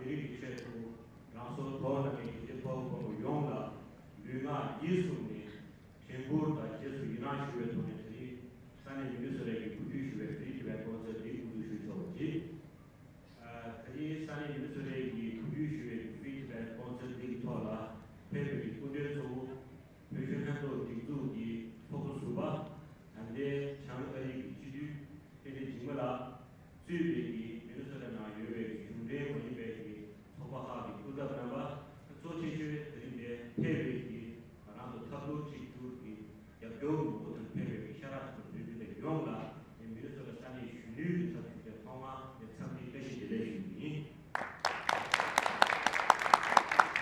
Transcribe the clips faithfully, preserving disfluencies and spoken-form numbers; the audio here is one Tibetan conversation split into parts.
མི་རིགས་ཀྱི་ཆེད་དུ་རང་སྲོག་དོར་གནང་མཁན་གྱི་རྒྱལ་གཅེས་དཔའ་བོ་དཔའ་མོ་ཡོངས་ལ་ལུས་ངག་ཡིད་གསུམ་ནས་དྲན་སྐུལ་དང་རྗེས་སུ་ཡི་རང་ཞུ་བའི་ཐོག་ནས། ད་རིང་ས་གནས་མི་ནི་སོ་ཊའི་གི་གོ་སྒྲིག་ཞུ་བའི་Free Tibet Concert འདི་དབུ་འཛུགས་ཞུས་ཆོག་པ་བྱེད། ཨ། ད་རིང་ས་གནས་མི་ནི་སོ་ཊའི་གི་གོ་སྒྲིག་ཞུ་བའི་Free Tibet Concert འདི་གི་ཐོག་ལ་ཕེབས་པའི་སྐུ་མགྲོན་གཙོ་བོ་བོད་གཞོན་ལྷན་ཚོགས་སྒྲིག་འཛུགས་ཀྱི་ཚོགས་གཙོ་ཟུར་པ། ད་ལྟའི་བྱང་ཨ་རི་གི་སྤྱི་འཐུས་ཨེ་ལི་འཇིགས་མེད་ལགས་གཙོས་པའི་གི་མི་ནི་སོ་ཊ་ནང་ཡོད་པའི་གི་གཞུང་འབྲེལ་མ་ཡིན་པའི་གི་ཚོགས་པ་ཁག་གི་སྐུ་ཚབ་རྣམ་པ། གཙོ་ཆེ་ཤོས་ད་རིང་འདིར་ཕེབས་པའི་གི་ང་རང་ཚོ་འཐབ་རྩོད་གཅིག་གྱུར་གྱི་རྒྱབ་སྐྱོར་གྱི་ངོ་བོ་དང་ཕེབས་པའི་གི་ཤ་ཁྲག་གཅིག་པའི་བོད་མི་དང་ཡོངས་ལ། ངས་མི་ནི་སོ་ཊ་ས་གནས་གཞོན་ནུའི་གི་ཚབ་ཞུས་ཏེ་ཐོག་མར་ངས་འཚམས་འདྲིའི་བཀྲ་ཤིས་བདེ་ལེགས་ཞུ་རྒྱུ་ཡིན།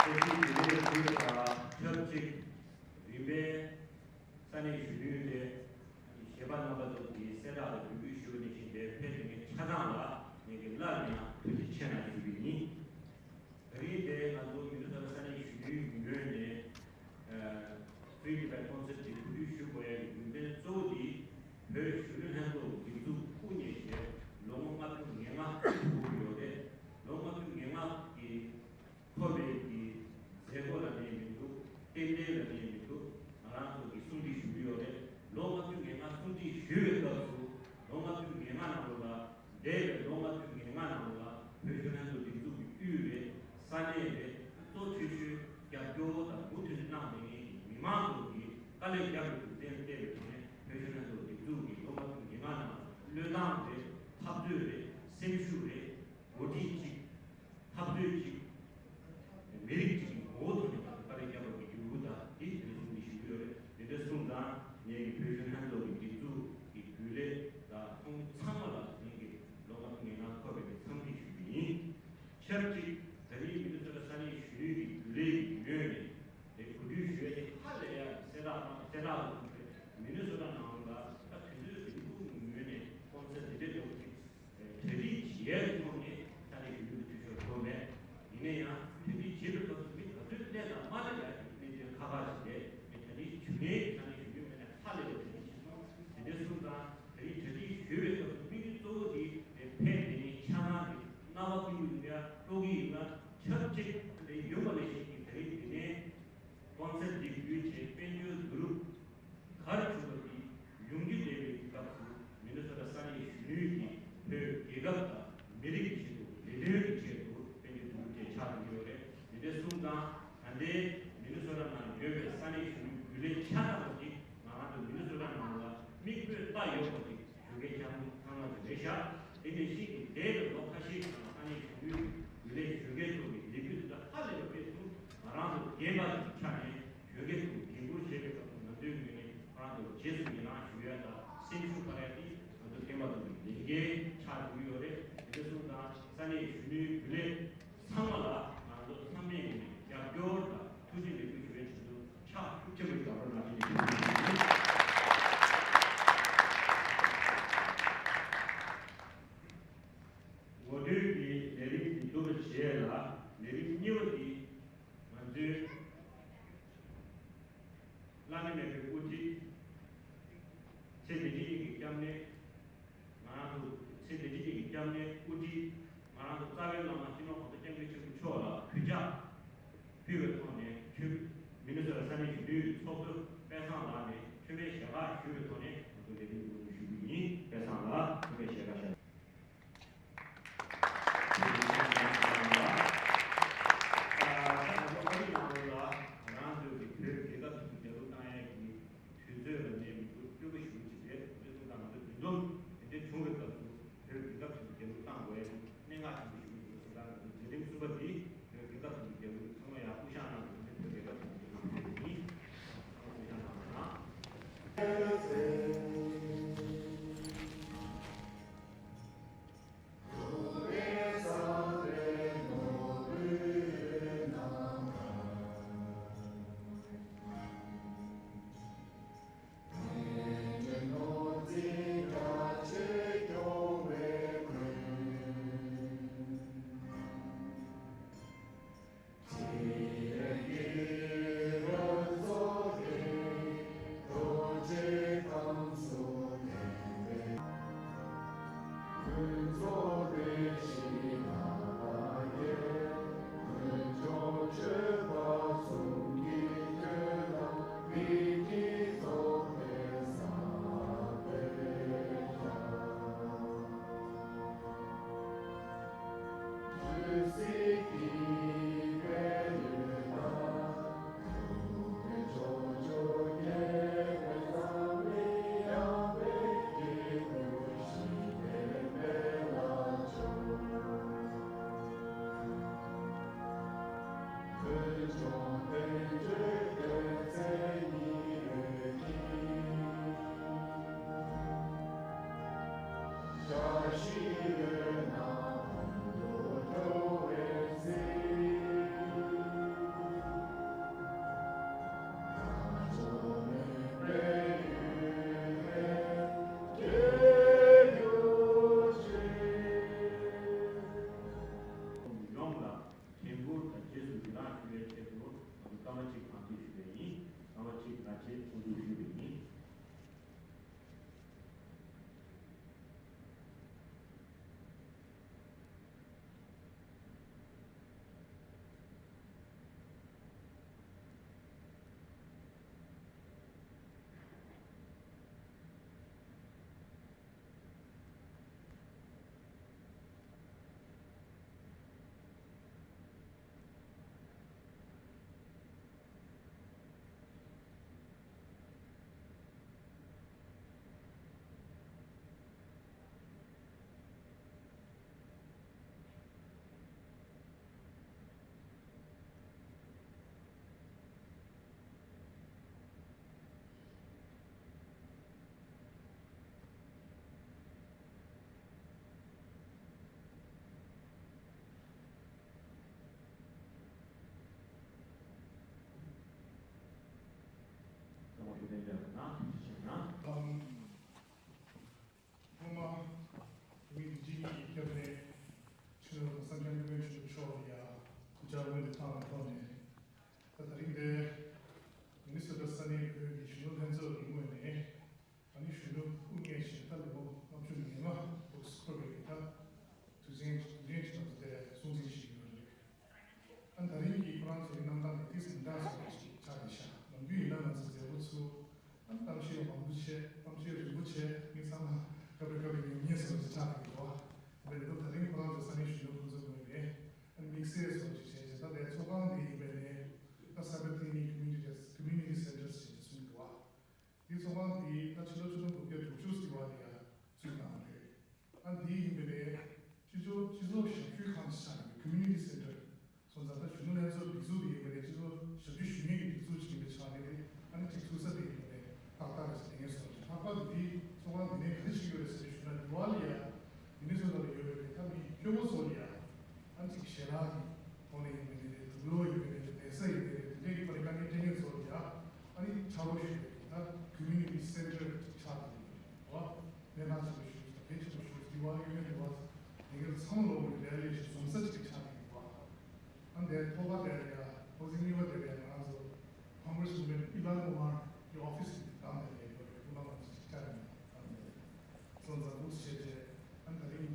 བཀྲ་ཤིས་བདེ་ལེགས་ཞུ་བ་དང་ཆབས་ཅིག་རིམ་པས་ས་གནས་གཞོན་ནུའི་གི་གཞས་པ་རྣམ་པ་ཚོ་གི་གསལ་བསྒྲགས་ལ་འབོད་སྐུལ་ཞུ་བ་ནང་བཞིན་འདིར་ཕེབས་པའི་ངའི་ཆ་ཚང་ལ་ངེད་ཀྱི་སླར་ཡང་ཐུགས་རྗེ་ཆེ་གནང་ཞུ་རྒྱུ་ཡིན། ད་རིང་འདིར་ང་ཚོ་མི་ནི་སོ་ཊ་ས་གནས་གཞོན་ནུའི་ངོས་ནས་ཨ། Free Tibet Concert འདི་གོ་སྒྲིག་ཞུ་དགོས་ཡ་གི་རྒྱུ་མཚན་གཙོ་བོ་འདི་བོད་གཞོན་ནུ་ལྷན་ཚོགས་སྒྲིག་འཛུགས་དབུ་བརྙེས་བྱས་ལོ་ངོ་ལྔ་བཅུ་ང་ལྔ་འཁོར་གྱི་ཡོད་རེད། ལོ་ངོ་ལྔ་བཅུ་ང་ལྔ་གི་འཁོར་བའི་གི་མཛད་སྒོ་ལབ་ནའི་མི་འདུག་རྟེན་འབྲེལ་ལབ་ནའི་མི་འདུག་ང་རང་ཚོ་གི་སྲུང་བརྩི་ཞུ་གི་ཡོད་རེད། ལོ་ལྔ་བཅུ་ང་ལྔ་སྲུང་བརྩི་ཞུ་བའི་སྐབས་སུ་ལོ་ལྔ་བཅུ་ང་ལྔ་ནང་ལོགས་ལ། འདས་པའི་ལོ་ལྔ་བཅུ་ང་ལྔ་ནང་ལ་བོད་གཞོན་ལྷན་ཚོགས་སྒྲིག་འཛུགས་ཀྱིས་དབུས་རེད། ས་གནས་རེད། གཙོ་ཆེ་ཤོས་རྒྱབ་སྐྱོར་དང་མུ་མཐུད་ནས་གནང་བསྡད་མཁན་གྱི་མི་མང་ཚོ་གིས་དཀའ་ལས་བརྒྱབ་པའི་རྒྱུ་མཚན་བལྟས་པའི་ཐོག་ནས་བོད་གཞོན་ལྷན་ཚོགས་སྒྲིག་འཛུགས་ཀྱིས་ལོ་ལྔ་བཅུ་ང་ལྔ་ནང་ལ་བློས་བཏང་རེད། འཐབ་རྩོད་རེད། སེམས་ཤུགས་རེད། འགོ་ཁྲིད་ཅིག་འཐབ་རྩོད་ཅིག་མི་རིགས་ཅིག་གི་ངོ་བོ་ཐོག་ནས་ད་ལྟ་དཀའ་ལས་བརྒྱབ་པ་གི་རྒྱུ་དང་དེ་དེ་འདྲ་གསུངས་ཏེ་ཞུ་གི་ཡོད་རེད། དེ་འདྲ་གསུངས་ཙང་ངེད་ཀྱི་བོད་གཞོན་ལྷན་ཚོགས་ཀྱི་སྒྲིག་འཛུགས་ཀྱི་རྒྱུན་ལས་དང་ཚོགས་མི་ཚང་མ་ལ་ངེད་ཀྱི་ལོ་ལྔ་བཅུ་ང་ལྔ་འཁོར་བའི་འཚམས་འདྲི་ཞུ་རྒྱུ་ཡིན། ཆབས་ཅིག་ད་རིང་མི་ནི་སོ་ཊ་ས་གནས་གཞོན་ནུའི་གི་རྒྱུན་ལས་ཀྱི་ངོས་ནས་དེ་གོ་སྒྲིག་ཞུ་ཡ་དེ་ཧ་ལས་ཡ་གསལ་བསྒྲགས་གནང་གསལ་བསྒྲགས་གནང་རེད། མི་ནི་སོ་ཊ་ནང་ལ་ད་དུས་ཚོད་རིང་པོ་ངོས་ནས་ཀོན་སར་འདི་འདྲའི་འགྲོ་གི་གྲ་སྒྲིག་བྱེད་ཡས་ཐོག་ནས་ས་གནས་གཞོན་ནུ་གི་འཐུས་ཤོར་འགྲོ་མེད། ཡིན་ན་ཡང་གྲ་སྒྲིག་བྱེད་པའི་སྐབས་སུ་མི་ག་ཚོད་སླེབས་དང་མ་སླེབས་ཡ་གི་གནས་ཚུལ་ཁག་ཁག་ཅིག་རེད། མི་ད་ནི་བྱུང་ནས་ས་གནས་གཞོན་ནུའི་ངོས་ནས་ཧ་ལས་པའི་གྲ་སྒྲིག་བྱེད་སོང་། དེ་འདྲ་སོང་ཙང་ད་རིང་གྲ་སྒྲིག་ཞུ་བའི་སྐབས་སུ་དམིགས་ཡུལ་གཙོ་བོ་དེ་རེད། ཕེབས་དེ་ནས་ཆ་ཚང་རེད། རྣ་བ་ཀུན་ཏུ་ཡོང་ཡ་ཀློག་གི་ཡོང་ཡ་ཆབས་ཅིག་རེད། ཡོད་པ་ལས་ཤིག་གིས་ད་རིང་དེ་ནས་ཀོན་སར་འདི་བརྒྱུད་བྱས་དཔལ་འབྱོར་བསྡུ་རུབ་ག་རེ་བྱུང་བ་དེ་ཡོང་རྒྱུ་བསྡད་པའི་སྐབས་སུ་མི་ནི་སོ་ཊ་ས་གནས་གཞོན་ནུའི་གིས་བོད་རྒྱལ་ཁབ་དང་མི་རིགས་ཀྱི་ཆེད་དུ་ལས་དོན་གྱི་ཆེད་དུ་དཔལ་འབྱོར་བསྡུ་རུབ་བཅས་ཕྱག་འདི་ཡོད་རེད། དེ་འདྲ་གསུངས་ཙང་ད་ལྟའི་མི་ནི་སོ་ཊ་ནང་ཡོད་པའི་ས་གནས་གཞོན་ནུའི་རྒྱུན་ལས་ཆ་ཚང་པ་ཅིག་ང་རང་ཚོ་མི་ནི་སོ་ཊ་ནང་ལ་མིག་དཔེ་ལྟ་ཡོད་པ་ཅིག་ཞོགས་ཀའི་ཞག་ཚང་མ་དེ་རེད་ཤག་དེ་ནས་ཤིག་གི་འདས་པའི་ལོ་ཁ་ཤས་ཀྱི་ནང་ས་གནས་གཞོན་ནུའི་རྒྱུན་ལས་ཞོགས་ཀའི་ཐོག་གི་ལས་འགུལ་དེ་དག་ཧ་ལས་པ་དཔེ་སོང་། ང་རང་ཚོ་རྒན་པ་ཞིག་ཆགས་ནས་ཞོགས་ཀའི་ཐོག་གི་འགན་ཁུར་བཞེས་པའི་སྐབས་སུ་ང་ཚོའི་ངོས་ནས་ཁོ་རང་ཚོར་རྗེས་སུ་ཡི་རང་ཞུ་ཡ་དང་སེམས་ཤུགས་སྤར་ཡ་དེ་ང་ཚོ་རྒན་པ་ཚོ་གི་ལས་འགན་ཆགས་འགྲོ་གི་ཡོད་རེད། དེ་འདྲ་སོང་ཙང་ས་གནས་གཞོན་ནུའི་རྒྱུན་ལས་ཚང་མ་ལ་ང་ཚོ་ཚང་མས་ངོས་ནས་རྒྱབ་སྐྱོར་དང་ཐུགས་རྗེ་ལེགས་འབུལ་ཞུ་བའི་ཆེད་དུ་ཕྱག་ཤུགས་ཆེན་པོ་ཞིག་རྒྱབ་རོགས་གནང་ཞེས་ཞུ་རྒྱུ་ཡིན། ངོ་སྤྲོད་ཀྱི་ལས་རིམ་འདི་བསྡུ་བར་བྱས་ལ་ལས་རིམ་གཉིས་པ་འདི་ང་ཚོའི་བླ་ན་མེད་པའི་དབུ་ཁྲིད་ཚེ་བདེ་སྐྱིད་གླིང་གི་སྐྱབས་གནས། ང་རང་ཚོ་ཚེ་བདེ་སྐྱིད་གླིང་གི་སྐྱབས་གནས་དབུ་ཁྲིད་ང་རང་ཚོ་རྩ་བའི་བླ་མ་སྤྱི་ནོར་གོང་ས་སྐྱབས་མགོན་ཆེན་པོ་མཆོག་ལ་གུས་ཕྱག་ཕུལ་བའི་ཐོག་ནས་ཁྱོད་མི་ནི་སོ་ཊ་ས་གནས་གཞོན་ནུའི་ཚོགས་གཙོ་དཔལ་བཟང་ལགས་ནས་མཆོད་མེ་ཞལ་ཁ་ཞུ་བའི་ཐོག་ནས་ང་ཚོ་ལས་རིམ་འགོ་འཛུགས་ཞུ་རྒྱུ་ཡིན། དཔལ་བཟང་ལགས་མཆོད་མེ་ཞལ་ཁ་ཞུ། ཨ་ནི་ང་ཚོ་ཨ་རི་ནང་ལོགས་ལ་ང་རང་ཚོའི་གི་བོད་རྒྱལ་ཁབ་ཀྱི་རྒྱལ་གླུ་བཏང་ཡས་ཀྱི་དུས་ཚོད་ལ་གནས་མི་འདུག་སྤྲོ་པོ་ཞེ་པོ་ཅིག་རེད། དེ་སོང་ཙང་ང་ཚོ་མི་འདུག་དེ་འདྲ་བྱུང་བའི་སྐབས་སུ་བོད་རྒྱལ་ཁབ་ཀྱི་རྒྱལ་གླུ་བཏང་དགོས་ཡས་ཀྱི་གནད་འགག་ཆེན་པོ་ཞིག་ཡིན་པ་སོང་ཙང་ང་ཚོ་མཛད་རིམ་གསུམ་པ་འདི་བོད་རྒྱལ་ཁབ་ཀྱི་རྒྱལ་གླུ་ཚང་མ་ཡང་སྐུ་བཞག་གནང་དགོས་ནས་བོད་རྒྱལ་ཁབ་ཀྱི་རྒྱལ་གླུ་བཏང་དགོས་ཡིན། སྐུ་བཞག་གནང་དགོས་ན། ཡོ་སོ་ཡ། ཨ་ཅིག་ཞེ་དྲག་གི་ཐོག་ནས་ཡིན་པའི་ནི་རེད། དུག་ལོག་ཡིན་པའི་ནི་རེད། བསྡད་ས་ཡིན་པའི་རེད། དེ་འདྲའི་ཁོ་རེ་དཀའ་ངལ་འཕྲད་མཁན་ཚོ་ལ་ཡ། ཨ་ནི་ཕྲ་བོ་ཞིག་རེད། ད་community centre་ཆགས་ཀྱི་ཡོད་རེད་བ། ལས་ཀ་ཆེན་པོ་ཞིག་དང་གལ་ཆེན་པོ་ཞིག་འདི་བ་ཡོད་མེད་འདི་བ་དེ་གའི་ཚང་མ་ལོག་པའི་རེ་ལས་ཞིག་འཛོམས་ས་ཅིག་ཆགས་ཀྱི་ཡོད་བ། ཨ་འདས་ཐོག་ཁ་དེར་ཡ་ཧོ་ཙི་གཉིས་པ་དེར་ཡ་ང་ཚོ་Congresswoman Ilhan Omar་གི་office་གི་སྒང་དེར་ཡ་ཡོད་རེད། སྐུ་ལམ་ཅིག་ཆགས་ཀྱི་ཡོད་རེད། སོང་ཙང་འདུག་བྱས་རྗེས་ཨ་ད་རིང་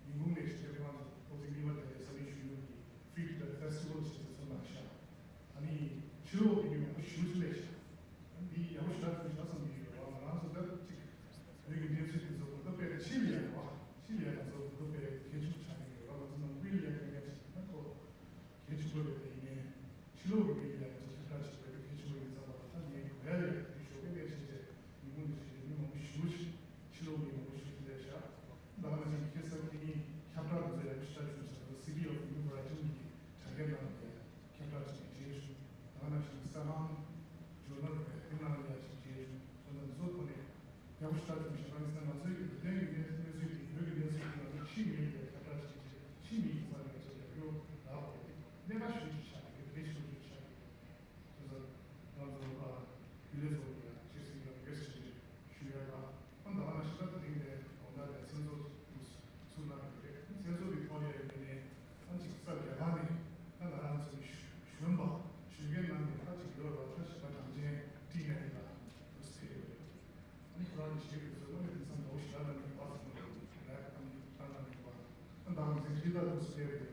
ཉིན་གུང་ནས་ཞིག་ཁོ་རང་ཚོ་ཧོ་ཙི་གཉིས་པ་དེ་ལས་ས་གནས་གཞོན་ནུ་གི་Free Tibet Festival་ཞེས་པ་ཚོ་ནང་ཤག་ཨ་ནི་ཕྱི་ལོགས་ཀྱི་མི་མང་པོ་ཞེ་པོ་ཅིག་སླེབས་ཤག་ཨ་འདི་ཡག་པོ་ཞེ་དྲག་ཐོན་ཤག་བསམ་གྱི་ཡོད་རེད་བ། ང་རང་ཚོ་ད་ཅིག་བོད་ཀྱི་གནས་ཚུལ་དེ་ཚོ་གོ་སྐབས་དཔེ་ཆེ་ལ་ཡག་བ། ཆེ་ལ་ཡག་ང་ཚོ་གོ་སྐབས་དཔེ་གལ་ཆེན་པོ་ཆགས་ཀྱི་ཡོད་རེད་བ། ང་ཚོ་ནང་ཁུལ་ལ་ཡག་གི་གནས་ཚུལ་ད་ཁོ་གལ་ཆེན་པོ་རེད། དེ་ཡིན་ནའི་ཕྱི་ལོགས་ཀྱི་མི་ལ་ཡང་ཅིག་ཁྱབ་བསྒྲགས་བྱེད་དགོས་དེ་གལ་ཆེན་པོ་ཡིན་ཙང་། བ་ད་ངས་གོ་ཡ་ལ་ཡ་དེ་ཞོགས་པའི་ལས་བྱེད་ཅེས་ཉིན་མོ་འདི་བྱེད་ཅེས་མི་མང་པོ་ཞེ་པོ་ཞིག་ཕྱི་ལོགས་ཀྱི་མི་མང་པོ་ཞེ་པོ་ཞིག་སླེབས་ཤག་ད་ག་ནང་བཞིན་ཁ་སང་དེ་ཉིན་ཁྱབ་བསྒྲགས་དེ་ཚོ་ཡང་ཞེ་དྲག་བྱུང་ཤག་ད་City of New Brighton་གི་དྲ་རྒྱ་ནང་ལ་ཡ་ཁྱབ་བསྒྲགས་བྱས་ནས་བྱས་བྱུང་། ད་ག་ནང་བཞིན་Salon Journal་རེད། དེ་ནང་ལ་ཡ་ཞིག་བྱས་བྱུང་། ད་ང་ཚོ་ཐོག་ནས། ཡག་པོ་ཞེ་དྲག་བྱུང་ཤག་ང་ཚོའི་གི་བོད་དོན་གྱི་གནས་གནས་ཚུལ་འདི་བོད་ཀྱི་གནས་ཚུལ་འདི་ང་ཚོ་ཕྱིའི་མི་ལ་ཁྱབ་བསྒྲགས་བྱེད་ཆེད་ཕྱིའི་མི་ཡིན་ཙང་ང་ཚོ་རྒྱབ་སྐྱོར་རག་དགོས་ཏེ་གནད་འགག་ཞེ་པོ་ཅིག་ཆགས་ཀྱི་ཡོད། གལ་ཆེན་པོ་ཞིག་ཆགས་ཀྱི་ཡོད། དེ་ཚོ་ང་ཚོ་ཨ་རྒྱུན་ལས་ཚོ་ལ་ཡང་ཅི་ཟེར་ཡོད་རེད་ཟེར་ཞུ་ཡ་ལ་ཨ་ད་ང་ཞེ་དྲག་དེ་རིང་ནས་དགོང་དག་ནས་མཚན་ཚོགས་ཚུགས་གནང་ཡོད་རེད། མཚན་ཚོགས་ཀྱི་ཐོག་ནས་ཡོད་ནས་ཨ་ཅིག་ས་རྒྱ་གར་ནས་ཨ་ང་རང་ཚོའི་གཞོན་པ་གཞོན་སྐྱེས་རྣམས་ནས་ཨ་ཅིག་ཡོད་ར་ཁ་ཞེ་དྲག་གྲངས་ཅན་བྲིས་ནས་ཡིན་ལ་དུ་ཟེར་ཡོད་རེད། ཨ་ནི་ཁོ་རང་གི་གཞས་དེ་ཚོ་དངོས་གནས་དེང་སང་འདྲ་བོ་ཞེ་དྲག་ན་ནི་བ་ཟེར་ནོ་རེད། རེབ་དང་ཏང་ན་ནི་བ་ཨ་འདང་ཟིག་ཁྲིད་ད་དུ་སུ་ཡོད་རེད།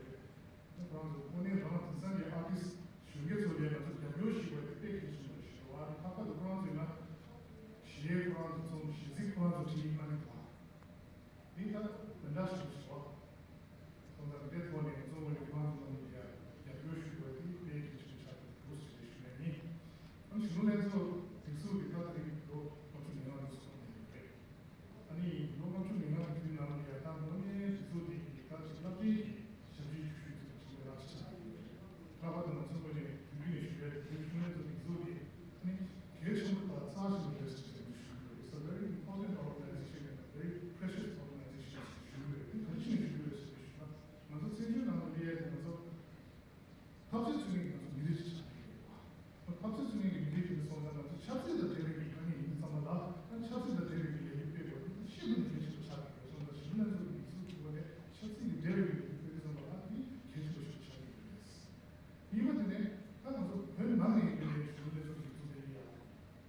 ཨ་ཁོ་རང་ཚོ་དངོས་གནས་རང་དེང་སང་གི་ཨར་ཊིསི་གཞོན་སྐྱེས་ཚོ་ལས་ང་ཚོ་རྒྱབ་སྐྱོར་ཞིག་དགོས་དེ་དཔེ་གལ་ཆེན་པོ་རེད་ཤག་བ། ཨ་ནི་ལྷག་པར་དུ་ཁོ་རང་ཚོ་ཡིན་ན་གཞས་ཁོ་རང་ཚོ་རྩོམ། གཞས་ཚིག་ཁོ་རང་ཚོ་བྲིས། ཨ་ནི་བ། འདི་ལྟར་མི་འདྲ་ཞིག་བྱུང་བ། སོང་ཙང་འདིའི་ཐོག་ནས་གཙོ་བོ་ནི་ཁོང་ཚོ་ནང་ལ་ཡ་རྒྱབ་སྐྱོར་ཞུ་དགོས་དེ་དཔེ་གལ་ཆེན་ཆགས་འདུག་ཟེར་ཏེ་ཞུ་ཡ་ཡིན། ཨ་ནི་གཞོན་ནུ་ལྷན་ཚོགས་སྒྲིག་འཛུགས་ཀྱི་ད་ལྟ་རིང་ལོ་ལྔ་བཅུ་ང་ལྔ་འདུག་སོང་ནས་རེད། ཨ་ནི་ལོ་ལྔ་བཅུ་ང་ལྔ་གི་དུས་ནང་ལ་ཡ་ད་དངོས་གནས་སྒྲིག་འཛུགས་དེ་གི་ད་ཅིག་རླབས་ཆེན་གྱི་ཞབས་ཕྱི་ཞུ་ཞུ་ཐུབ་པ་ཞིག་ལ་རག་ཆ་ཆགས་ཡོད་རེད། ལྷག་པར་དུ་ང་ཚོ་ངོས་ནས་དུས་རྒྱུན་ནས་ཞུ་ཡ་དེ་དུས་རྒྱུན་ནས་ཚོ་སྒྲིག་འཛུགས་དེ་ཨ་ནི་གལ་ཆེན་པོ་དང་རྩ་ཆེན་པོ་རེད་ཟེར་ཏེ་ཞུ་གི་ཡོད་རེད། It's a very important organization and a very precious organization ཞུ་གི་ཡོད་རེད། དེ་ག་རེ་བྱས་ནས་ཞུ་གི་ཡོད་ཟེར་ཏེ་ཞུ་ན། ང་ཚོ་བཙན་བྱོལ་ནང་ལ་སླེབས་ཡ་དེ་ང་ཚོ་འཐབ་རྩོད་བྱེད་མཁན་ང་ཚོ་མི་རིགས་ཤིག་ཆགས་ཀྱི་ཡོད་རེད་བ། འཐབ་རྩོད་བྱེད་མཁན་གྱི་མི་རིགས་དེ་སོང་ཙང་ང་ཚོ་ཆབ་སྲིད་དང་འབྲེལ་བའི་གི་དཀའ་ངལ་ཡིན་ཙང་མ་ལ། ཨ་ཆབ་སྲིད་དང་འབྲེལ་བའི་གི་ལས་འགུལ་སྤེལ་དགོས་དེ་ཤིན་ཏུ་ནས་གལ་ཆེན་པོ་ཆགས་ཀྱི་ཡོད། སོང་ཙང་གཞོན་ནུ་ལྷན་ཚོགས་ཀྱི་མི་ཚོགས་ཀྱི་ངོས་ནས་ཆབ་སྲིད་ཀྱི་འབྲེལ་བའི་གི་ལས་འགུལ་སྤེལ་ཙང་མ་ལ་དེ་གལ་ཆེན་པོ་ཞིག་ཆགས་ཀྱི་ཡོད་རེད། ཡིན་པ་དེ་ནས་ད་ང་ཚོ་བོད་ནང་ནས་ཡིན་པའི་གཞོན་ནུ་ལྷན་ཚོགས་ཀྱི་འཛུགས་སྐྲུན་ཡང་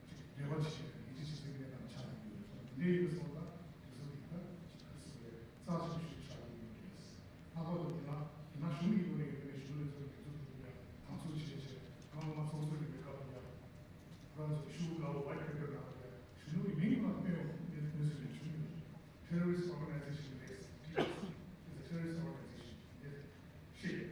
ཅིག་འབྲེལ་བ་བྱས་ནས་ཡིད་ཆེས་བྱེད་སའི་གནས་སྟངས་ཆགས་ཀྱི་ཡོད་རེད། དེ་འདྲ་ཡིན་པ་སོང་ཙང་དེ་ཚོ་གི་ད་ཅིག་ག་རེ་ཟེར་དགོས་རེད། རྩ་ཆེན་པོ་ཞིག་ཆགས་ཀྱི་ཡོད་རེད། ལྷག་པར་དུ་རྒྱ་ནག་རྒྱ་ནག་གཞུང་གི་ངོས་ནས་ཡིན་པའི་གཞོན་ནུ་ལྷན་ཚོགས་ཀྱི་འཛུགས་སྐྲུན་ཡང་དམ་ཚུགས་བྱས་བྱས་ང་ངོ་མ་ཚོགས་གཙོ་ཡིན་པའི་སྐབས་ལ་ཡང་ཁོ་རང་ཚོ་གི་ཤོག་བུ་དཀར་པོ་White Paper་ནང་ལ་ཡང་གཞོན་ནུ་གི་མིང་ཁོ་རང་བཏོན་ཡོང་གནས་ཚུལ་ཡང་བྱུང་ཡོད་རེད། Terrorist organization རེད། It's a terrorist organization. ཞེས།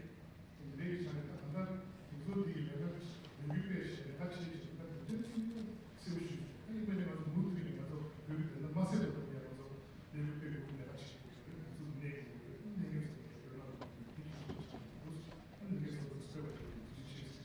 འདི་འདྲའི་ཆ་ནས་ད་གང་ལྟར་དེ་ཚོ་དེ་ཡི་ལས་ཀ་ལས་འགུལ་སྤེལ་ཞེས་ལས་ཀ་བྱེད་ཀྱི་ཡོད་པ་དེ་འདྲའི་གསལ་པོ་ཞིག་ད་ཡིན་པ་ནི་ང་ཚོ་མུ་མཐུད་ནས་ང་ཚོ་བོད་ཀྱི་དོན་དག་མ་སེལ་བར་དུ་ཡང་ང་ཚོ་ལས་འགུལ་སྤེལ་དགོས་ཀྱི་ལས་ཀ་བྱེད་ཀྱི་ཡོད། ང་ཚོ་གནས་ཀྱི་ཡོད། གནས་མཁན་ཚོ་ལ་ཡང་དོ་སྣང་དང་འདི་གི་ཞུ་བ་ཆགས་ཀྱི་འདུག་ཨ་ནི་འདི་གའི་ཚོ་ཚོ་གསོལ་བ་བཏབ་ནས་ཐུགས་རྗེ་ཆེ་ཞུ་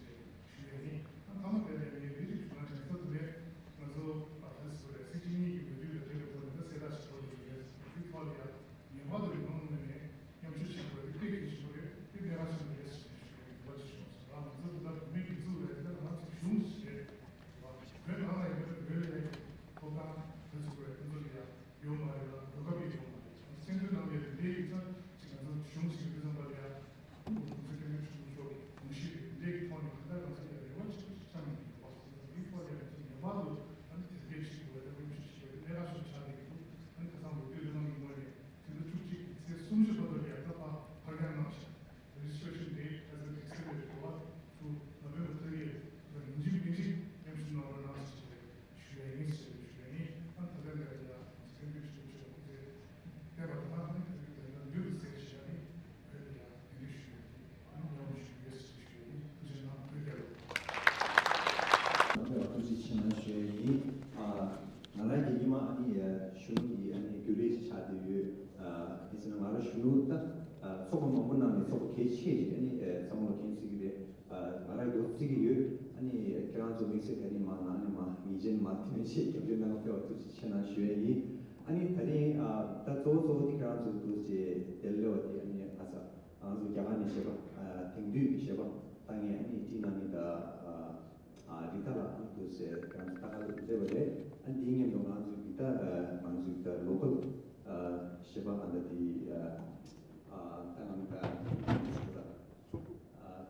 ཞུ་ཡ་ཡིན། ཨ་མཐའ་མ་དེ་ལས་ངས་འདི་རིགས་བྱུང་ན་དྲན་ས་དེ་ནས་ང་ཚོ་ཨ་ད་སི་པོ་རེ་སྲིད་སྤྱི་གཉིས་ཀྱི་འོས་བསྡུ་ལ་འབྲེལ་བའི་ཐོག་ནས་ད་གསལ་བསྒྲགས་ཤིག་ཐོག་ནས་ཡོད། འདི་ཐོག་ལ་ཡང་ངེས་པར་དུ་མི་མང་ངོས་ནས་མཉམ་ཞུགས་བྱེད་དགོས་དེ་དཔེ་གལ་ཆེན་པོ་རེད། དེ་གནད་འགག་ཆེན་པོ་རེད་ཟེར་ནས་ཞུ་བའི་འདུན་པ་ཞིག་བྱུང་སོང་། ང་ཚོ་འདི་ལྟར་བོད་མིའི་སྒྲིག་འཛུགས་ལས་དེ་ང་ཚོ་གཞུང་ཞིག་རེད། བོད་ནང་ལ་ཡོད་པའི་བོད་ལས་ཐོབ་ཐང་དེ་ཚོ་རེད། ཁོ་ཚོ་ལ་ཡང་ཡོད་མ་རེད་ལ་གོ་སྐབས་ཡོད་མ་རེད། སྤྱི་འཐུས་ནང་ལས་དེ་འདྲའི་ཡིག་ཚང་ཅིག་ང་ཚོ་གཞུང་ཞིག་གི་ཚང་མ་ལ་ཡང་ཁོང་ཚོ་སྐྱབས་མགོན་ཆེན་པོ་མཆོག་གི་དགོངས་གཞི་རེད། དེ་འདྲའི་གི་ཐོག་ནས་གང་ལྟར་ང་ཚོ་ལ་རེ་བ་ཆེན་པོ་ཞིག་བཅངས་ནས་ཡོད་པ། འདིའི་ཐོག་ལ་ང་ཚོ་ངེས་པར་དུ་ཨ་ནི་དེ་འདྲའི་ཞིག་དགོས་རེད། དབུ་མཆོག་ཞིག་དགོས་རེད། གནད་འགག་ཆེན་པོ་ཆགས་བསྡད་ཀྱི་འདུག་ཨ་ནི་ཁ་སང་འོས་བསྡུ་ལས་ཁང་གི་ངོས་ནས་དེ་ཚོ་བཅུ་གཅིག་གི་ཚེས་སུམ་ཅུ་བར་དུ་ལ་ཡང་ད་ཕར་ཕར་འགྱངས་གནང་ཞིང་། Registration date has been extended to November thirtieth. ཉིན་གཅིག་ཉིན་གཅིག་མཉམ་ཞུགས་གནང་རོགས་གནང་ཞེས་ཞུ་ཡ་ཡིན་ཞེས་ཞུ་ཡ་ཡིན། ཨ་ད་ལྟ་འདིར་ཡང་འཇིག་རྟེན་ཀུན་གྱི་སྟོབས་ཤུགས་ཁོང་ཚོས་བལྟས་པ་དང་ཨ་ནི་བོད་ཀྱི་བདེན་དོན་མདུན་དུ་བསྐྱལ་ཞེས་ཨ་ནི་བོད་ལ་ཡང་དེ་འདྲ་ཞུ་ཡ་ཡིན། ཨ་ནི་ཡག་པོ་ཞུ་ཡོད་ཞེས་ཞུ་ཡ་ཡིན། ཐུགས་རྗེ་གནང་། བོད་རྒྱལ་ལོ། ཐུགས་རྗེ་ཆེ་གནང་ཞུ་ཡ་ཡིན། ཨ། ང་རང་གི་ཉི་མ་ཨ་ནི་གཞོན་ནུ་གི་ཨ་ནི་རྒྱུན་ལས་ཤིག་ཆགས་བསྡད་ཡོད། ཨ་ག་རེ་ཟེར་ན་ང་རང་གཞོན་ནུ་ད་ཨ་ཚོགས་པ་མང་པོ་ནང་ནས་ཚོགས་པ་གལ་ཆེ་ཞིག་ཨ་ནི་ཨ་ཚང་མ་ལ་མཁྱེན་གསལ་གྱི་རེད། ཨ་ང་རང་འགོ་བཙུགས་ཀྱི་ཡོད། ཨ་ནི་ཁྱེད་རང་ཚོ་དམིགས་བསལ་ག་རེ་མ་ནང་ནས་མ་ངེས་ཅན་མ་དེ་ནས་ཆེད་རྒྱབ་སྐྱོར་གནང་བ་ཕེབས་པ་ཐུགས་རྗེ་ཆེ་གནང་ཞུ་ཡ་ཡིན། ཨ་ནི་ད་རིང་ཨ་ད་གཙོ་བོ་གཙོ་བོ་དེ་ཁྱེད་རང་ཚོ་འདུག་ཅེས་དེ་ལས་བ་དེ་ཨ་ནི་ ཞེས་པ་ད་ངས་ཨ་ནི་ཊི་ན་མི་ད་ཨ་རི་ཐ་ལ་ཨ་ནི་དུ་ཟེར་ཁྱེད་རང་ཚོ་ལྟ་ག་ལ་བལྟས་པ་རེད། ཨ་ནི་འདིའི་སྔོན་དུ་ང་ཚོའི་འདི་ད་ང་ཚོའི་ད་ལོ་ཀལ་ཞེས་པ་ཨ་ད་དེ་ཨ་ད་ང་ད་ཨ་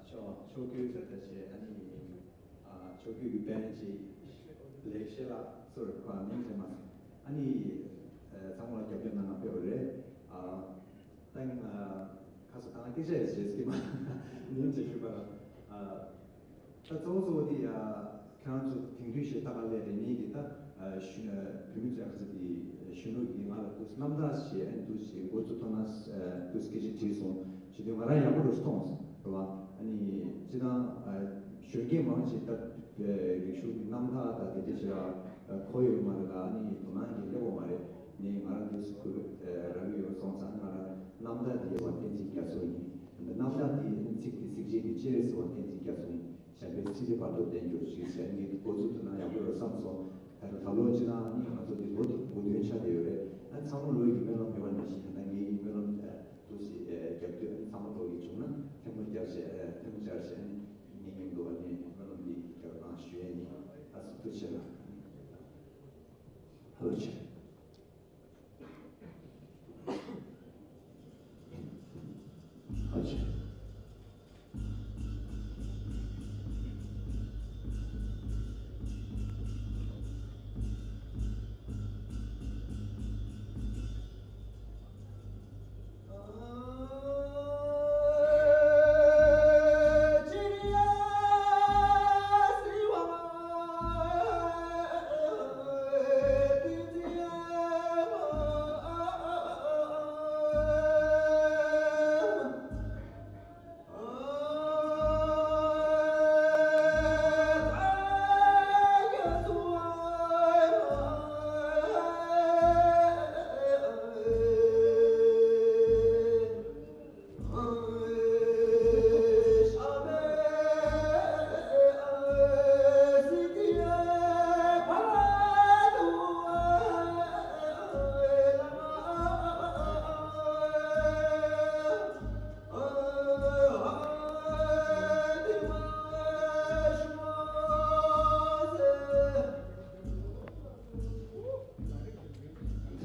ཕྱོགས་ཕྱོགས་བསྐྱོད་ཟེར་ད་བྱས་ཨ་ནི་ཨ་ཕྱོགས་བསྐྱོད་ཀྱི་བན་ཅིག་ལེགས་བཤད་ལགས་སོར་ཁོ་མིང་ཟེར་མ་སོང་། ཨ་ནི་ཚང་མ་ལ་རྒྱབ་སྐྱོར་གནང་ང་ཕེབས་པ་རེད། ཨ་ད་ང་ཁ་སོ་ད་ང་སྐད་ཆ་ཡང་བྱེད་སྐྱེ་མ་མིང་ཅིག་ཞུ་བ་ལ་ཨ། ད་གཙོ་བོ་གཙོ་བོ་དེ་ཡ་ཁྱེད་རང་ཚོ་དེང་དུས་ཞེ་ལྟ་ག་ལས་རེ་ནས་ཀྱི་ད་ཞུ་བོད་མི་ཚོའི་ཁ་ཚ་དེ་གཞོན་ནུ་གི་ང་ལ་ཏུས་རྣམ་ཐར་ཞེས་ཨ་ནི་ཏུས་ཞེས་འགོ་བཙུགས་ཐོག་ན་ཏུས་སྐད་ཆ་དྲིས་སོང་། ཞུ་དུས་ང་རང་ཡག་པོ་རུ་མཐོང་སོང་རེད་བ། ཨ་ནི་སྤྱི་དང་གཞོན་སྐྱེས་མང་ཆེ་ད་རིག་གཞུང་གི་རྣམ་ཐར་ད་དེ་འདྲ་ཞེ་དྲག་གོ་ཡོད་མ་རེད་ལ། ཨ་ནི་དོ་སྣང་གི་སླེབས་པ་མ་རེད། ནས་ང་རང་ཏུས་ཁུར་རག་གི་ཡོད་སོང་ཙང་ང་རང་རྣམ་ཐར་དེ་ཡོད་པ་བསྟན་འཛིན་རྒྱ་མཚོ་ཡིན། ད་རྣམ་ཐར་དེ་ཚིག་དེ་གཟི་བརྗིད་དེ་ཅི་རེད་ཟེར་བ་བསྟན་འཛིན་རྒྱ་མཚོ་ཡིན། གཞན་པའི་ཚིག་དེ་བར་དུ་བསྟན་རྒྱུ་ཞིག་ཟེར་ངས་འགོ་འཛུགས་དུ་ན་ཡག་པོ་རེད་བསམ་སོང་། ད་ད་ལོ་ཅི་ན་ནི་ང་ཚོ་འདི་ལོ་དང་དགུ་བདུན་ཆགས་བསྡད་ཡོད་རེད། ཨ་ཚང་མ་ལོ་ཡི་སྨོན་ལམ་ཡོད་པ་ནང་བཞིན་ད་ངའི་སྨོན་ལམ་ཏུས་ཞིག་རྒྱབ་དུས་ཨ་ཚང་མ་ལོ་ཡི་བྱུང་ན་ཐལ་མོ་རྒྱབ་བྱས་ཐལ་མོ་སྦྱར་བྱས་ནི་ངའི་མཉམ་དུ་ཨ་ནི་སྨོན་ལམ་འདི་རྒྱབ་གནང་ཞུ་ཡས་ཡིན། ཨ་ཚོ་ཐུགས་ཆེ་ལ་ཧ་ལོ་ཆེ། ཐུགས་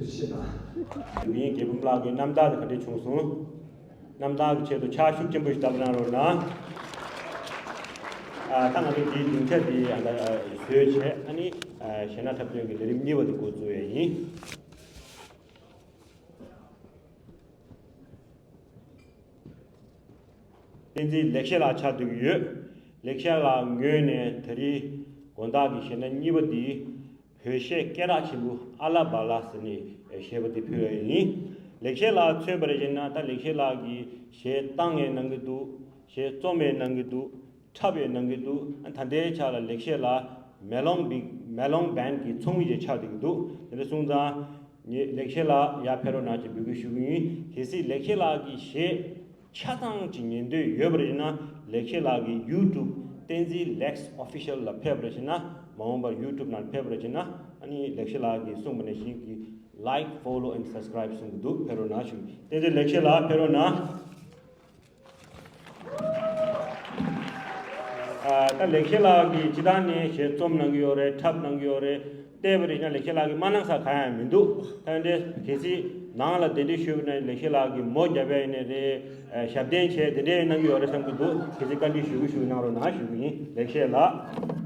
རྗེ་ཆེ་གནང་། མིའི་རྒྱལ་བུམ་ལགས་ཀྱི་རྣམ་ཐར་དེ་ག་འདྲ་བྱུང་སོང་། རྣམ་ཐར་གྱི་ཆེད་དུ་ཕྱག་ཤུགས་ཆེན་པོ་ཞིག་བརྡབ་གནང་རོགས་གནང་། ཨ་ད་ང་ཚོ་འདིའི་སྡིངས་ཆ་འདི་ཨ་ད་བཟོས་བྱས་ཨ་ནི་ཨ་གཞས་སྣ་འཁྲབ་སྟོན་གྱི་ལས་རིམ་གཉིས་པ་དེ་འགོ་བཙུགས་ཡས་ཡིན། བསྟན་འཛིན་ལེགས་བཤད་ལགས་ཆགས་བསྡད་ཀྱི་ཡོད། ལེགས་བཤད་ལགས་ངོས་ནས་ད་རེས་དགོང་དག་གི་གཞས་སྣ་གཉིས་པ་འདི་བོད་གཞས་སྐད་གྲགས་ཆེན་པོ་ཨ་ལ་བ་ལ་ཟེར་ནས་གཞས་པ་འདི་ཕུལ་བ་ཡིན། ལེགས་བཤད་ལགས་མཚོན་པ་རེད་ཅེ་ན་ད་ལེགས་བཤད་ལགས་ཀྱིས་གཞས་བཏང་ཡས་གནང་གི་འདུག་གཞས་རྩོམ་ཡས་གནང་གི་འདུག་འཁྲབ་ཡས་གནང་གི་འདུག་ཨ་ད་ལྟའི་ཆ་ལ་ལེགས་བཤད་ལགས་མེ་ལོང་བིག་མེ་ལོང་བན་གྱི་ཚོགས་མི་ཅིག་ཆགས་བསྡད་ཀྱི་འདུག་དེ་འདྲ་སོང་ཙང་ངས་ལེགས་བཤད་ལགས་ཡར་ཕེབས་རོགས་གནང་ཅེས་འབོད་སྐུལ་ཞུ་གི་ཡིན། གལ་སྲིད་ལེགས་བཤད་ལགས་ཀྱི་གཞས་ཆ་ཚང་ཅིག་ཉན་འདོད་ཡོད་པ་རེད་ན་ལེགས་བཤད་ལགས་ཀྱི་YouTube བསྟན་འཛིན་Lex Official ལ་ཕེབས་པ་རེད་ཅེ་ན་མ་འོངས་པར་YouTube ནང་ཕེབས་པ་རེད་ཅེ་ན་ཨ་ནི་ལེགས་བཤད་ལགས་ཀྱིས་གསུངས་པ་ནང་བཞིན་གྱི་Like, Follow and Subscribe གསུང་གི་འདུག་ཕེབས་རོགས་གནང་ཞུ། བསྟན་འཛིན་ལེགས་བཤད་ལགས་ཕེབས་རོགས་གནང་། ཨ་ད་ལེགས་བཤད་ལགས་ཀྱིས་སྤྱིར་བཏང་ནས་གཞས་རྩོམ་གནང་གི་ཡོད་རེད། འཁྲབ་གནང་གི་ཡོད་རེད། བལྟས་པ་རེད་ན་ལེགས་བཤད་ལགས་ཀྱིས་མ་གནང་ས་གང་ཡང་མི་འདུག་ད་འདྲའི་གལ་སྲིད་ནང་ལ་གདན་འདྲེན་ཞུས་པ་ན་ལེགས་བཤད་ལགས་ཀྱིས་མོ་རྒྱབ་ཡ་ཡིན་ནའི་རེད། ཨ་ཞབས་བརྟན་བྱས་དེ་འདྲའི་གནང་གི་ཡོད་རེད་བསམ་གྱི་འདུག་གལ་སྲིད་བཀའ་འདྲི་ཞུ་གི་ཞུ་གནང་རོགས་གནང་ཞུ་གི་ཡིན་ལེགས་བཤད་ལགས།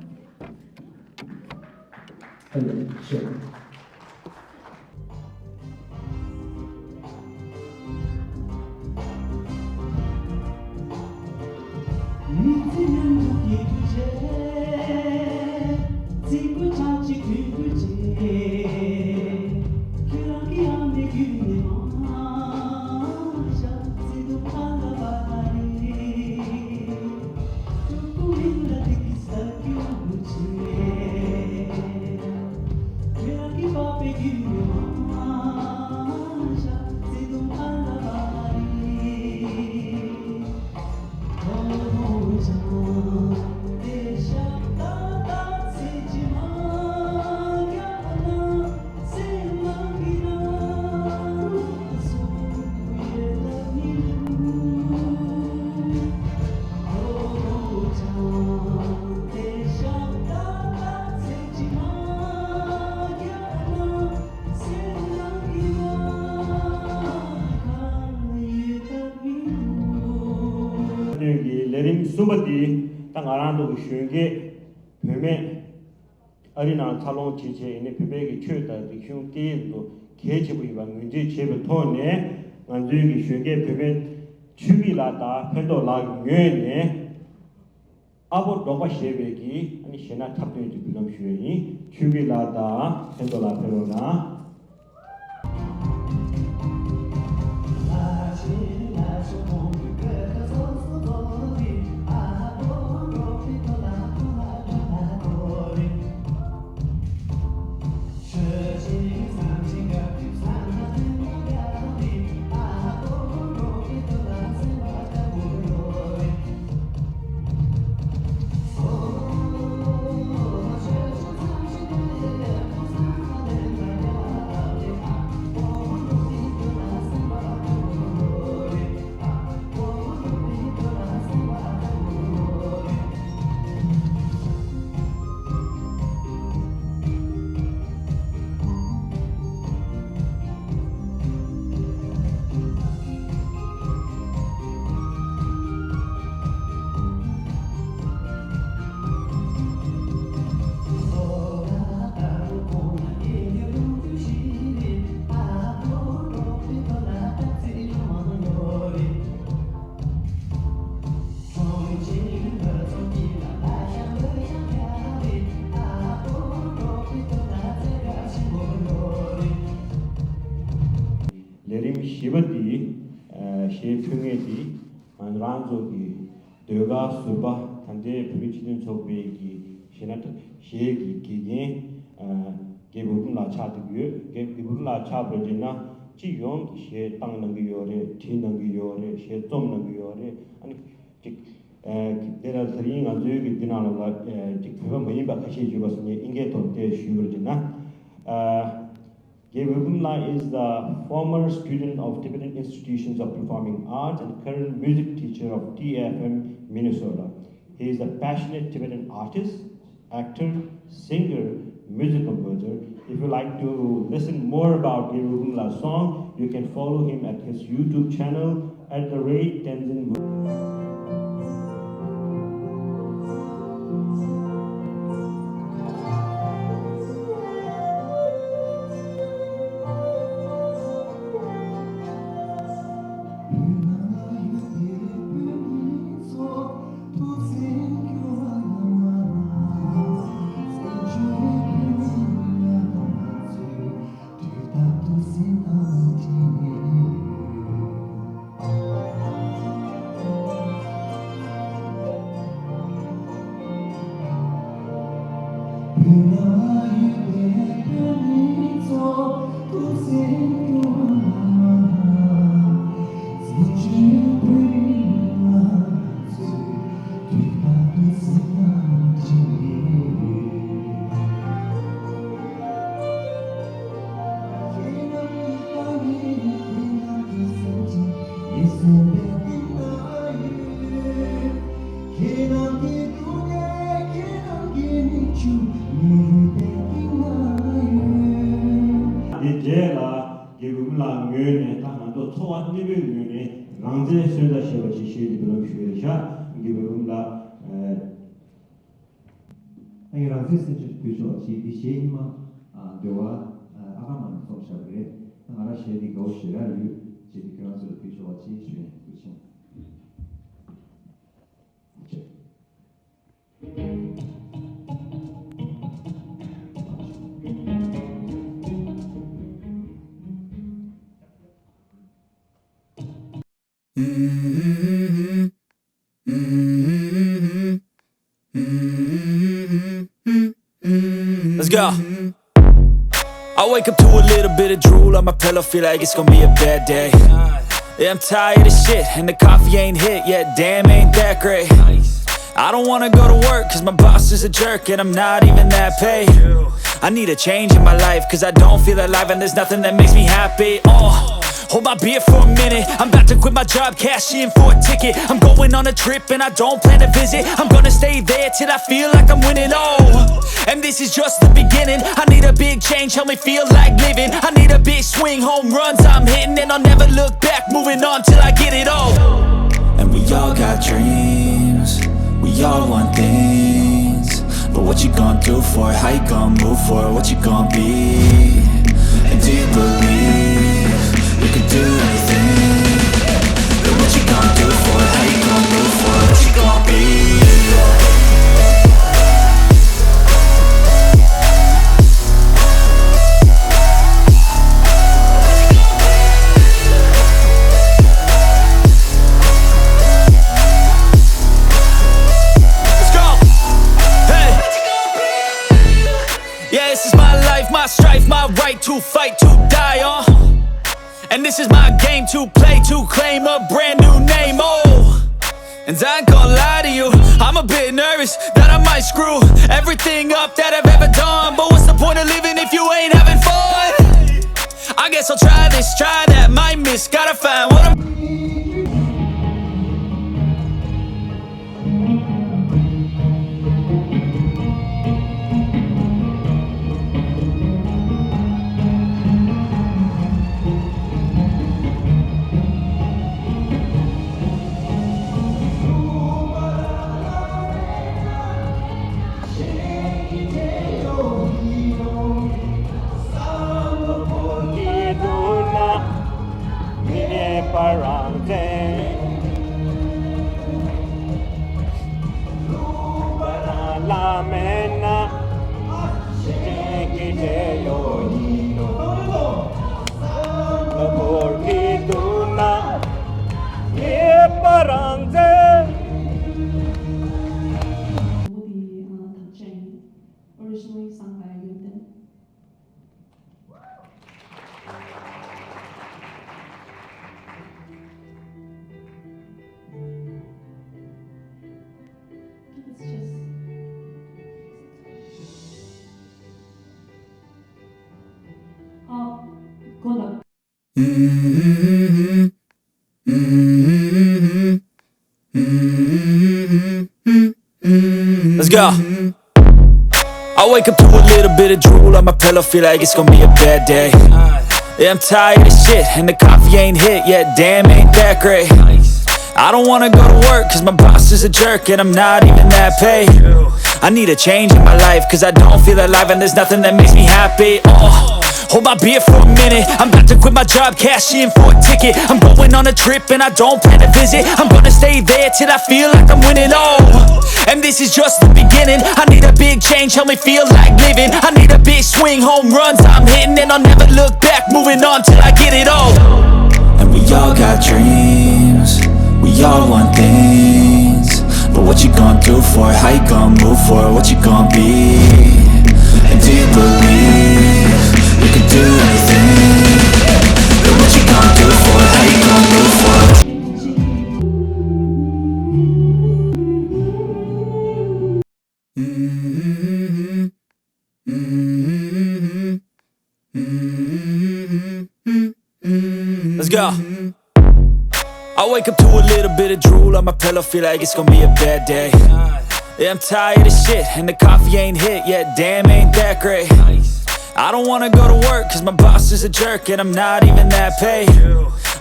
གསུམ་པ་འདི་ད་ང་རང་ཚོ་གི་གཞོན་སྐྱེས་བུད་མེད་ཨ་རི་ནང་འཚར་ལོངས་བྱེད་ཆེད་ཡིན་ནའི་བོད་པའི་གི་ཆོས་དང་རིག་གཞུང་སྐད་ཡིག་འདི་གལ་ཆེན་པོ་ཡིན་པ་ངོས་འཛིན་བྱས་པའི་ཐོག་ནས་ང་ཚོའི་གི་གཞོན་སྐྱེས་བུད་མེད་ཆོས་སྐྱིད་ལགས་དང་ཕན་ཐོགས་ལགས་ཀྱི་ངོས་ནས། ཨ་ཕོ་འབྲོག་པ་ཞེས་པའི་གི་ཨ་ནི་གཞས་སྣ་འཁྲབ་སྟོན་གྱི་འབུལ་ལམ་ཞུ་ཡས་ཡིན། ཆོས་སྐྱིད་ལགས་དང་ཕན་ཐོགས་ལགས་ཕེབས་རོགས་གནང་། ལས་རིམ་བཞི་པ་འདི་གཞས་ཕུལ་མཁན་འདི་ང་རང་ཚོ་གི་ཟློས་གར་ཟུར་པ་ད་ལྟའི་བོད་མིའི་སྤྱི་མཐུན་ཚོགས་པའི་གི་གཞས་སྣ་གཞས་ཀྱི་དགེ་རྒན་རྒན་བུ་བུམ་ལགས་ཆགས་བསྡད་ཀྱི་ཡོད། རྒན་རྒན་བུ་བུམ་ལགས་ཆགས་པ་ཡིན་ན་སྤྱི་ཡོངས་ཀྱི་གཞས་བཏང་གནང་གི་ཡོད་རེད། བྲིས་གནང་གི་ཡོད་རེད། གཞས་རྩོམ་གནང་གི་ཡོད་རེད། ཨ་ནི་ཅིག་དེ་ལ་དེ་རིང་ང་ཚོའི་གི་འདི་ནང་ལ་ཅིག་བོད་པ་མ་ཡིན་པ་ཁ་ཤས་ཡོད་པ་སོང་ནས་ཨིན་སྐད་ཐོག་དེ་ཞུས་པར་བྱས་ན། Ge Wibumla is the former student of Tibetan Institutions of Performing Arts and current music teacher of T F M Minnesota. He is a passionate Tibetan artist, actor, singer, music composer. If you like to listen more about Ge Wibumla's song, you can follow him at his YouTube channel at the rate Tenzin Wu. དེ་རྗེས་ལ་རྒན་བུ་མོ་ལགས་ངོས་ནས་ད་ང་ཚོ་ཚོར་བ་སྣེ་པོའི་ངོས་ནས་རང་བཙན་གསོལ་ཟླ་ཞེས་པ་ཅིག་གཞས་འདི་འབུལ་ལམ་ཞུས་ཡོད་ཤག་རྒན་བུ་མོ་ལགས། ཨ་ཡི་རང་བཙན་གསོལ་ཇ་ཕུལ་ཆོག་ཅེས་འདི་གཞས་ཉི་མ་ཨ་འདོད་པ་ཨ་ཨ་ཁ་མ་ནས་རྩོམ་བཞག་པ་རེད། ང་རང་གཞས་འདི་དགའ་བོ་ཞེ་དྲག་ཡོད་ཅེས་འདི་ཁྱོད་རང་ཚོ་ལ་ཕུལ་ཆོག་ཅེས་ཞུ་ཡིན། ཐུགས་རྗེ་ཆེ། Let's go. I wake up to a little bit of drool on my pillow, feel like it's gonna be a bad day. Yeah, I'm tired of shit, and the coffee ain't hit yet. Damn, ain't that great. I don't wanna go to work, cause my boss is a jerk, and I'm not even that paid. I need a change in my life, cause I don't feel alive, and there's nothing that makes me happy. Uh, hold my beer for a minute, I'm about to quit my job, cash in for a ticket. I'm going on a trip, and I don't plan to visit. I'm gonna stay there till I feel like I'm winning. Oh, and this is just the beginning. I need a big change, help me feel like living. I need a big swing, home runs I'm hitting, and I'll never look back. Moving on till I get it all. And we all got dreams, Gonna do for it, how you gonna move for it, what you gonna be? And do you believe you can do anything? Then what you gonna do for it, how you gonna move for it, what you gonna be? Let's go. Hey. Yeah, this is my life, my strife, my right to fight, to die on. And this is my game to play, to claim a brand new name. Oh, and I ain't gonna lie to you, I'm a bit nervous that I might screw everything up that I've ever done. But what's the point of living if you ain't having fun? I guess I'll try this, try that, might miss. Gotta find what I'm Originally sung by Yun Tin. It's just uh, go Let's go. I wake up to a little bit of drool on my pillow, feel like it's gonna be a bad day. Yeah, I'm tired of shit, and the coffee ain't hit yet. Damn, ain't that great. I don't wanna go to work, cause my boss is a jerk, and I'm not even that paid. I need a change in my life, cause I don't feel alive, and there's nothing that makes me happy. Oh. Hold my beer for a minute. I'm about to quit my job, cash in for a ticket. I'm going on a trip and I don't plan to visit. I'm gonna stay there till I feel like I'm winning. Oh, and this is just the beginning. I need a big change, help me feel like living. I need a big swing, home runs I'm hitting, and I'll never look back. Moving on till I get it all. And we all got dreams, we all want things. But what you gonna do for it? How you gonna move for it? What you gonna be? And do you believe you can do anything? Then what you gonna do for it? How you gonna move for it? Let's go. I wake up to a little bit of drool on my pillow, feel like it's gonna be a bad day. Yeah, I'm tired of shit, and the coffee ain't hit yet. Damn, ain't that great. I don't wanna go to work, cause my boss is a jerk, and I'm not even that paid.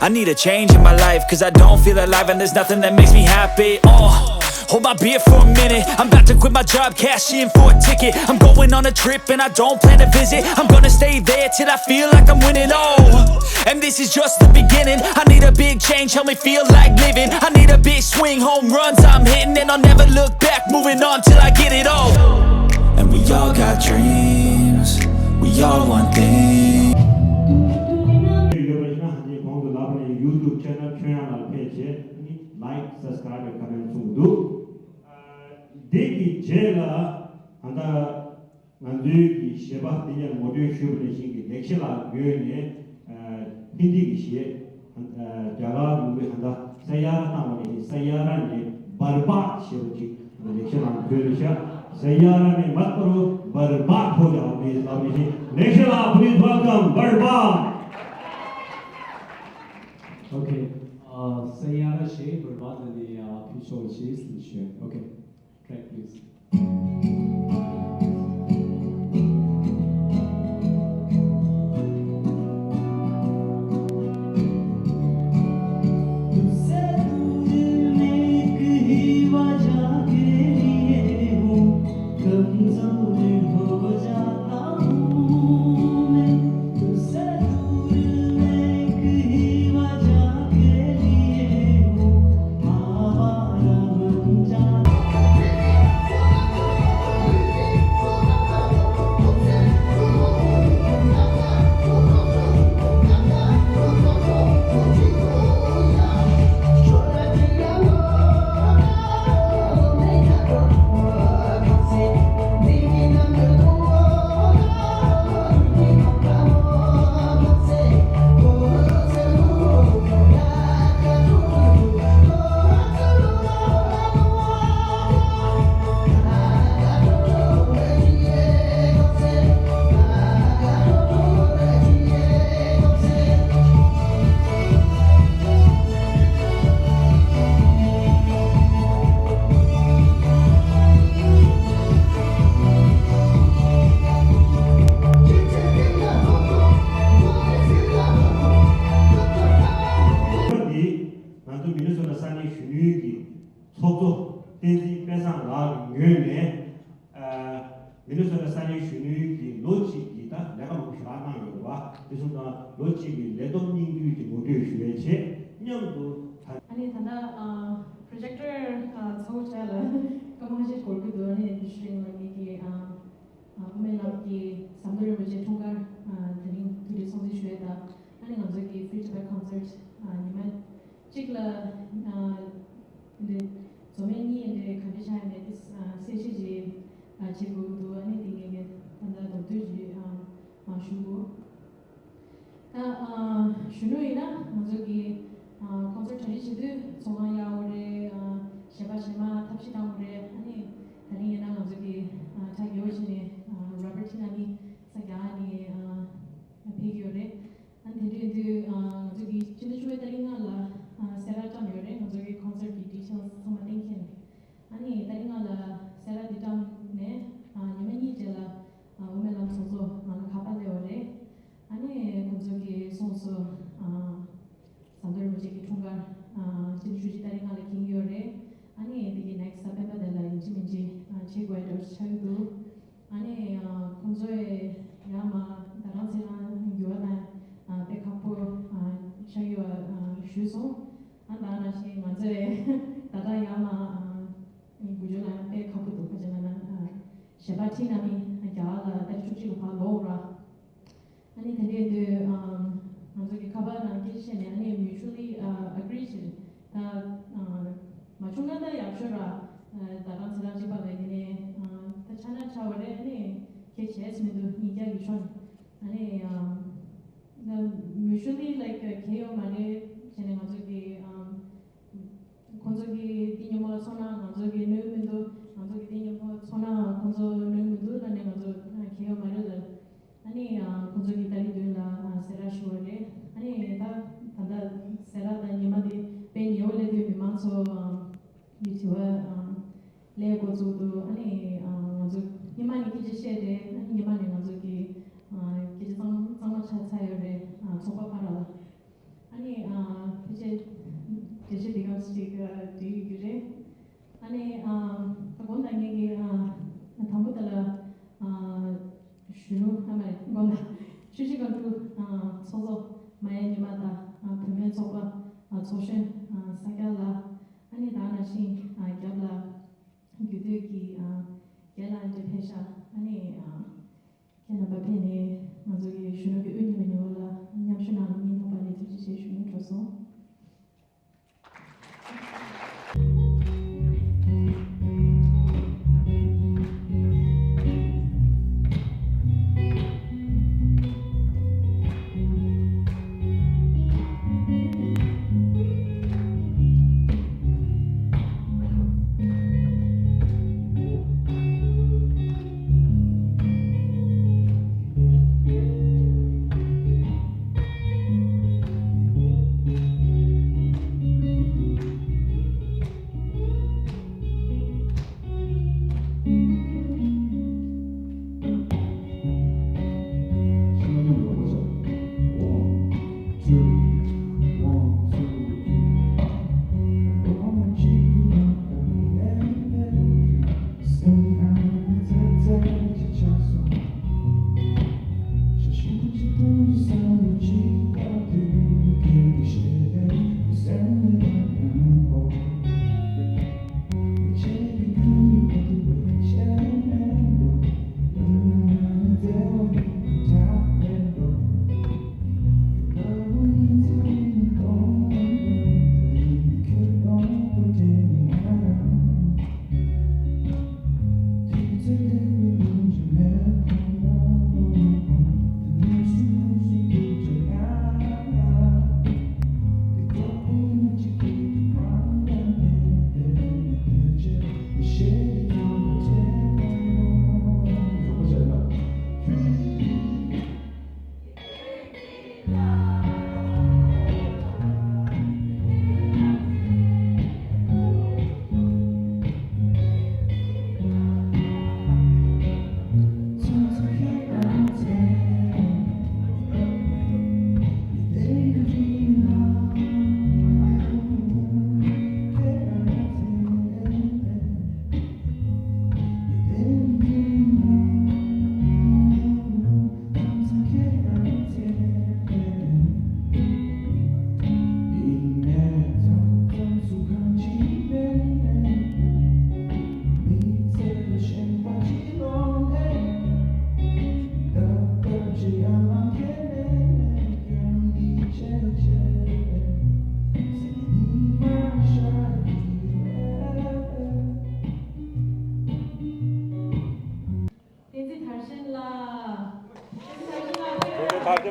I need a change in my life, cause I don't feel alive, and there's nothing that makes me happy. Oh. Hold my beer for a minute. I'm about to quit my job, cash in for a ticket. I'm going on a trip and I don't plan to visit. I'm gonna stay there till I feel like I'm winning. Oh, and this is just the beginning. I need a big change, help me feel like living. I need a big swing, home runs I'm hitting, and I'll never look back. Moving on till I get it all. And we all got dreams, we all want things. ཡོད་པ་ཡིན་ན་ཧ་ཅང་གོང་དུ་ལབ་པ་ནས་YouTube channel ཁྱོན་ཡོངས་ལ་ཕེབས་བྱས་ནི་like subscribe བཀའ་དྲིན་གསུངས་འདུག་འདི་གི་རྗེས་ལ་ད་ལྟ་ང་ཚོའི་གི་གཞས་པ་འདི་ཉིད་ངོ་སྤྲོད་ཞུས་པ་ནང་བཞིན་གྱི་ལེགས་བཤད་ལགས་ངོས་ནས་ཧིན་དི་གི་གཞས། རྒྱ་གར་ལུང་པའི་ཧན་ད་ས་ཡ་ར་བཏང་བ་ནས་ས་ཡ་ར་ནས་བར་བག་ཞེས་པ་ཅིག་ལེགས་བཤད་ལགས་བོད་ལ་ཤ། ས་ཡ་ར་ནས་མ་པ་རུ་བར་བག་ཐོག་ཡག་པའི་ལགས་ནས་ལེགས་བཤད་ལགས། Please welcome བར་བག Okay. ཨ། ས་ཡ་ར་ཞེས་བར་བག་ལ་ནས་ཕུལ་ཆོག་ཅེས་ཞུ། Okay. Track please. ང་ཚོ་མི་ནི་སོ་ཊ་ས་གནས་གཞོན་ནུའི་གི་ཚོགས་གཙོ་བསྟན་འཛིན་དཔལ་བཟང་ལགས་ཀྱི་ངོས་ནས། ཨ། མི་ནི་སོ་ཊ་ས་གནས་གཞོན་ནུའི་གི་ལོ་གཅིག་གི་ད་ལས་ཀ་མང་པོ་ཞེ་དྲག་གནང་ཡོད་རེད་བ། དེ་སོང་ཙང་ལོ་གཅིག་གི་ལས་བསྡོམས་སྙིང་བསྡུས་ཀྱི་ངོ་སྤྲོད་ཞུ་བའི་ཆེད་མཉམ་དུ་ད། ཨ་ནི་ད་ལྟ་ཨ་པྲོ་ཇེག་ཊར་ཨ་ཚོགས་བཅར་ལ་སྐར་མ་ཁ་ཤས་འགོར་གྱི་འདུག་ཨ་ནི་དེ་ཤུ་རིང་ལ་ངེད་ཀྱི་ཨ་ཨ་དབུ་མའི་ལམ་གྱི་ཟམ་གདོང་རིན་པོ་ཆེ་འཁྲུངས་སྐར་ཨ་དེ་རིང་ཐུགས་རྗེ་སྲུང་བརྩི་ཞུ་ཡས་དང་། ཨ་ནི་ང་ཚོ་གི་Free Tibet Concert ཨ་ཉི་མ་གཅིག་ལ་ཨ་འདི་རྫོགས་མེད་གཉིས་འདྲ་ག་འདྲ་ཆགས་ཡོད་མེད་དེ་ཨ་གསལ་བཤད་ཅིག་ཨ་བྱེད་དགོས་ཀྱི་འདུག་ཨ་ནི་དེ་ངེད་ཀྱི་ད་ལྟ་མདོར་བསྡུས་ཅིག་ཨ་ཨ་ཞུ་དགོས། ད་ཨ་གཞོན་ནུ་ཡིན་ན་ང་ཚོ་གི་ཨ་ཁོང་ཚོ་གྲ་སྒྲིག་བྱེད་དུས་ཚོགས་ཁང་གཡར་དགོས་རེད། ཨ་གཞས་པ་གཞས་མ་ཐབས་ཤེས་བཏང་དགོས་རེད། ཨ་ནི་ད་རིང་ཡིན་ན་ང་ཚོ་གི་ཨ་གྲ་རྒྱས་པོ་བྱས་ནས་ཨ་རོ་བར་ཊི་ན་མི་ས་རྒྱ་ནས་ཨ་ཕེབས་ཀྱི་ཡོད་རེད། ཨ་ནི་དེ་འདྲ་ཡིན་དུས་ཨ་ང་ཚོ་གི་སྤྱི་ཟླ་བཅུ་པའི་ཏ་རིག་ལྔ་ལ་ཨ་སེ་ར་བཀྲམ་ཡོད་རེད། ང་ཚོ་གི་ཁོང་ཚོ་གི་ཌི་ཊེལ་སི་ཚང་མ་གཏན་འཁེལ་ནས། ཨ་ནི་ཏ་རིག་ལྔ་ལ་སེ་ར་འདི་བཀྲམ་ནས་ཨ་ཉི་མ་གཉིས་རྗེས་ལ་ཨ་དབུ་མའི་ལམ་ཚོགས་གཙོ་ང་ལ་ཁ་པར་སླེབས་པ་རེད། ཨ་ནི་ཁོང་ཚོ་གིས་གསུངས་སོང་། ཨ་ཟམ་གདོང་རིན་པོ་ཆེ་གི་འཁྲུངས་སྐར་ཨ་སྤྱི་ཟླ་བཅུ་གཅིག་ཏ་རིག་ལྔ་ལ་འཁེལ་གྱི་ཡོད་རེད། ཨ་ནི་དེ་གི་ནེག་སི་ཊི་སེབ་ཊེམ་པར་དེ་ལ་ཡིན་གཅིག་མིན་གཅིག་ཨ་བྱེད་དགོས་ཡ་འདྲ་པོ་ཆགས་ཀྱི་འདུག་ཨ་ནི་ཨ་ཁོང་ཚོས་ཡར་མར་ཟླ་གྲངས་ཚེས་གྲངས་འགྱུར་བ་དང་ཨ་དཔེ་ཁག་པོ་ཨ་ཆགས་ཡོད་པ་ཨ་ཞུས་སོང་། ཨ་ད་ནང་བཞིན་ང་ཚོས་ཟླ་གྲངས་ཡར་མར་ཨ་འགུལ་སྐྱོད་ལ་དཔེ་ཁག་པོ་འདུག་ཁ་ཆེ་ན་ན་ཨ་གཞས་པ་ཁྲིད་གནང་མི་ཨ་རྒྱ་གར་ལ་ཏ་རིག་བཅུ་གཅིག་ལ་ཕར་ལོག་ར། ཨ་ནི་དེ་འདྲའི་དུས་ཨམ་ང་ཚོ་གི་ཁ་པར་ནང་སྐད་ཆ་བཤད་ནས་ཨ་ནི་mutually ཨ་agree བྱས། ད་ཨ་མ་བྱུང་ན་ད་ཡག་ཤོས་ར། ཨ་ཟླ་གྲངས་ཚེས་གྲངས་གཅིག་པ་ལ་ཡིན་ནའི་ཨ་ད་ཆ་ན་ཆ་བ་རེད། ཨ་ནི་ཁྱེད་བྱས་མི་འདུག་གཉིས་ཀྱག་གི་ཕྱོགས་ནས། ཨ་ནི་ཨམ་ད་mutually like གལ་ཡོད་མ་རེད་བྱས་ནས་ང་ཚོ་གི་ཨམ་ཁོང་ཚོ་གི་དེ་ཉོན་མོངས་ལ་སོང་ན་ང་ཚོ་གི་གནོད་མི་འདུག་ང་ཚོ་གི་དེ་ཉོན་མོངས་སོང་ན་ཁོང་ཚོ་གནོད་མི་འདུག་ལབ་ནས་ང་ཚོ་ཨ་གལ་ཡོད་མ་རེད་ལབ། ཨ་ནི་ཨ་ཁོང་ཚོ་གིས་ཏ་རིག་བདུན་ལ་ཨ་གསལ་བསྒྲགས་ཞུ་བ་རེད། ཨ་ནི་ད་ད་ལྟ་གསལ་བསྒྲགས་དང་ཉི་མ་དེ་དཔེ་ཉེ་བོ་སླེབས་དུས་མི་མང་ཚོ་ཨ་ཡི་དྲི་བ་ཨ་སླེབས་འགོ་བཙུགས་འདུག་ཨ་ནི་ཨ་ང་ཚོ་སྔོན་མ་ནས་སྐད་ཆ་བཤད་རེད། ཨ་ནི་སྔོན་མ་ནས་ང་ཚོ་གི་ཨ་སྐད་ཆ་གཙང་གཙང་མ་ཆགས་ཚར་ཡོད་རེད། ཨ་ཚོགས་པ་ཕར་ལ། ཨ་ནི་ཨ་ཕལ་ཆེར་འགྲེལ་བཤད་འདི་ག་ཅིག་ཨ་འབྲི་ཡོད་ཀྱི་རེད། ཨ་ནི་ཨ་ད་དགོངས་དག་ངེད་ཀྱི་ཨ་དང་པོ་དེ་ལ་ཨ་གཞོན་ནུ་ཨ་མ་རེད། དགོངས་དག་ཆུ་བཞི་སྒང་དྲུག་ཨ་ཚོགས་གཙོ་མ་ཡ་ཉི་མ་དང་ཨ་བུད་མེད་ཚོགས་པ་ཨ་ཚོགས་གཞོན་ཨ་ས་སྐྱ་ལགས། ཨ་ནི་ད་ནང་བཞིན་ཨ་རྒྱབ་ལ་རྒྱུད་སྟོད་ཀྱི་ཨ་རྒན་ལགས་འདིར་ཕེབས་ཤག་ཨ་ནི་ཨ་ཁྱེད་རྣམ་པ་ཕེབས་ནས་ང་ཚོ་གི་གཞོན་ནུ་གི་དབུ་བརྙེས་པའི་ཉི་མ་ལ་མཉམ་ཞུགས་གནང་བར་སྙིང་ཐག་པ་ནས་ཐུགས་རྗེ་ཆེ་ཞུ་སྙིང་བྲོ་སོང་།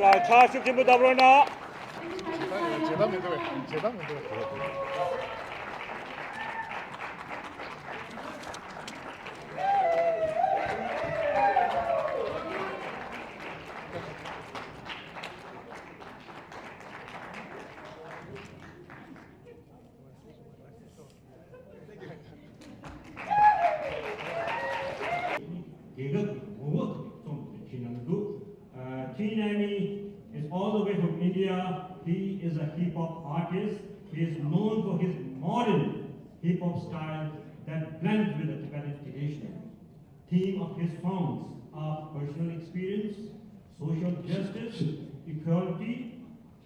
ཕྱག་ཞུ་ཆེན་པོ་བཏབ་རོགས་གནང་། བྱེད་ཐབས་མི་འདུག་བྱེད་ཐབས་མི་འདུག་རྒྱལ་ཁབ་ཀྱི་ངོ་བོ་དེ་རྩོམ་དེ་བྱེད་གནང་འདུག་ཨ། Teen Amy is all the way from India. He is a hip hop artist. He is known for his modern hip hop style that blends with the Tibetan tradition. Theme of his songs are personal experience, social justice, equality,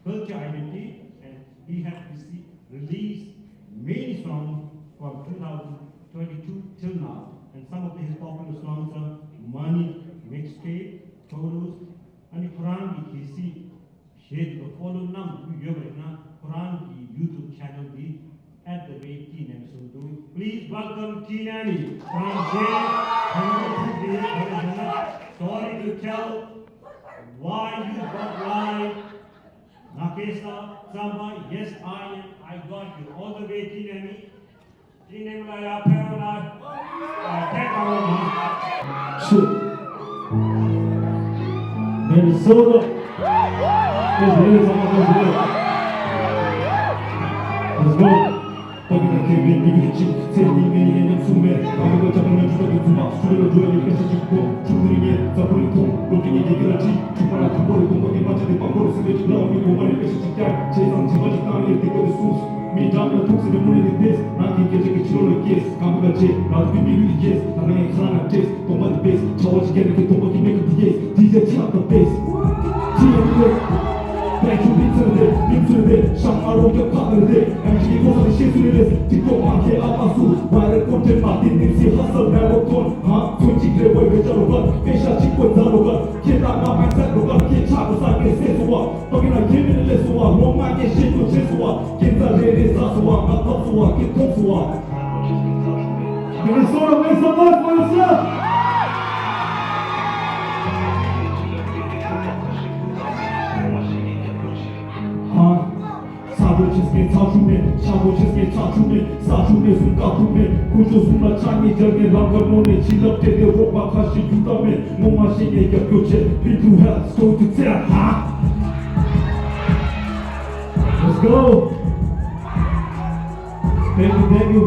culture identity, and he has rece- released many songs from two thousand twenty-two till now. And some of his popular songs are Money Mixtape, Photos, and ཁོ་རང་གི་གལ་སྲིད་གཞས་དེ་ཚོ་ཕོ་ལོ་གནང་དགོས་ཡོད་པ་ཡིན་ན། ཁོ་རང་གི་YouTube channel འདི at the rate Teen Amy གསུངས་འདུག Please welcome Teen Amy from J Sorry to tell why you don't lie. Nakesa Zamba, yes, I am. I got you all the way, Teen Amy. Teen Amy ལ་ཡར་ཕེབས་ལ། ཨ། ཐད་ཀར་བ། Shit. Minnesota is ready for my first win. Let's go. Minnesota, make some noise for yourself. Huh? ས་རོ་ཆེ་སྐད་ཚ་ཤུགས་མེད། ཤ་རོ་ཆེ་སྐད་ཚ་ཤུགས་མེད། ས་ཤུགས་མེད་གསུང་ཀ་ཐུག་མེད། ཁུ་ཆོ་གསུང་ལ་ཆ་ངེས་རྒྱག་ངེས། ལམ་ཁར་ནོར་ནས་བྱིན་རླབས་སྤྲད་དེ་རོགས་པ་ཁ་ཤས་རྒྱུག་ཐབས་མེད། ངོ་མ་ཤེས་ངེས་རྒྱབ་སྐྱོར་བྱེད། Been through hell, so to tell, huh? Let's go. Thank you, thank you.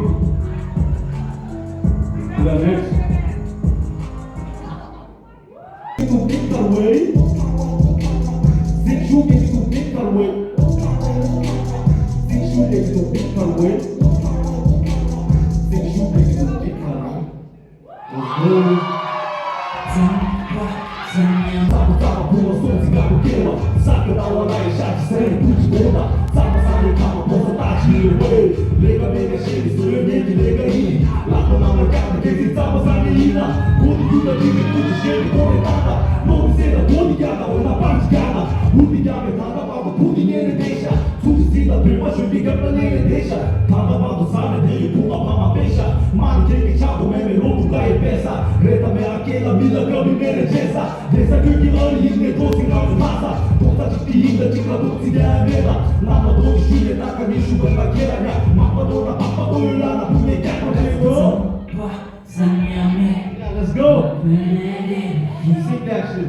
To the next. Let's go. Sing that shit.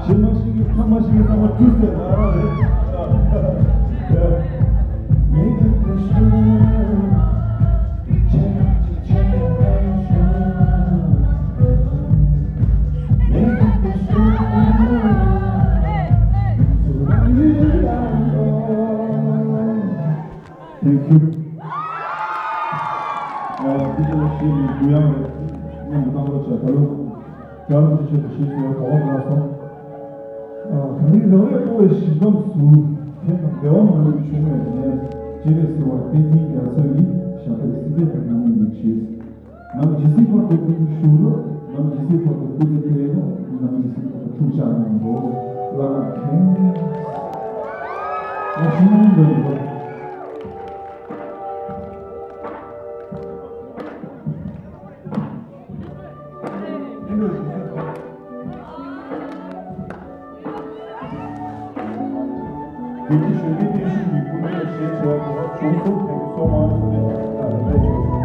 ཞེ་མ་ཞིག་གིས་ཐ་མ་ཞིག་གིས་ཐ་མ་བཀྲུས་ཟེར་ན་རང་རེད། Thank you. ཨ། འདི་ཚོ་ཞེས་ནས་གུ་ཡངས་རེད། མཉམ་དུ་བཏང་རོགས་བྱས། ད་ལོ་རྒྱལ་བ་རིན་པོ་ཆེ་གི་ཞེས་སུ་གོ་བ་བརྡབས་སོང་། ཨ། ད་རིང་རང་རེ་ལྟོ་བའི་ཞིང་ཁམས་སུ་དེ་དང་འབྲེལ་བ་མ་ཡོང་བྱུང་བའི་ནས་སྤྱན་རས་གཟིགས་དབང་བསྟན་འཛིན་རྒྱ་མཚོ་ཡི་ཞབས་པད་སྲིད་པའི་དང་ཉམས་ལེན་གྱི་ཞེས། ནམ་ཇི་སྲིད་བར་དུ་སྐུ་ཚེ་ཞུ་རོགས། ནམ་ཇི་སྲིད་བར་དུ་སྐུ་ཚེ་བརྟན་རོགས། ནམ་ཇི་སྲིད་བར་དུ་ཐུགས་ཅག་གནང་རོགས། བླ་མ་མཁྱེན། ང་ཞུ་མ་འདོད་འགྲོ། རྒྱལ་སྤྱིའི་གཞོན་སྐྱེས་སྟོབས་ཤུགས་ཀྱི་སྐུ་མགྲོན་ཞེས་བྱ་བ་དང་བྱུང་ཚུལ་དེ་སོགས་མང་དུ་གནས་པ་ལ་ལས་བྱུང་།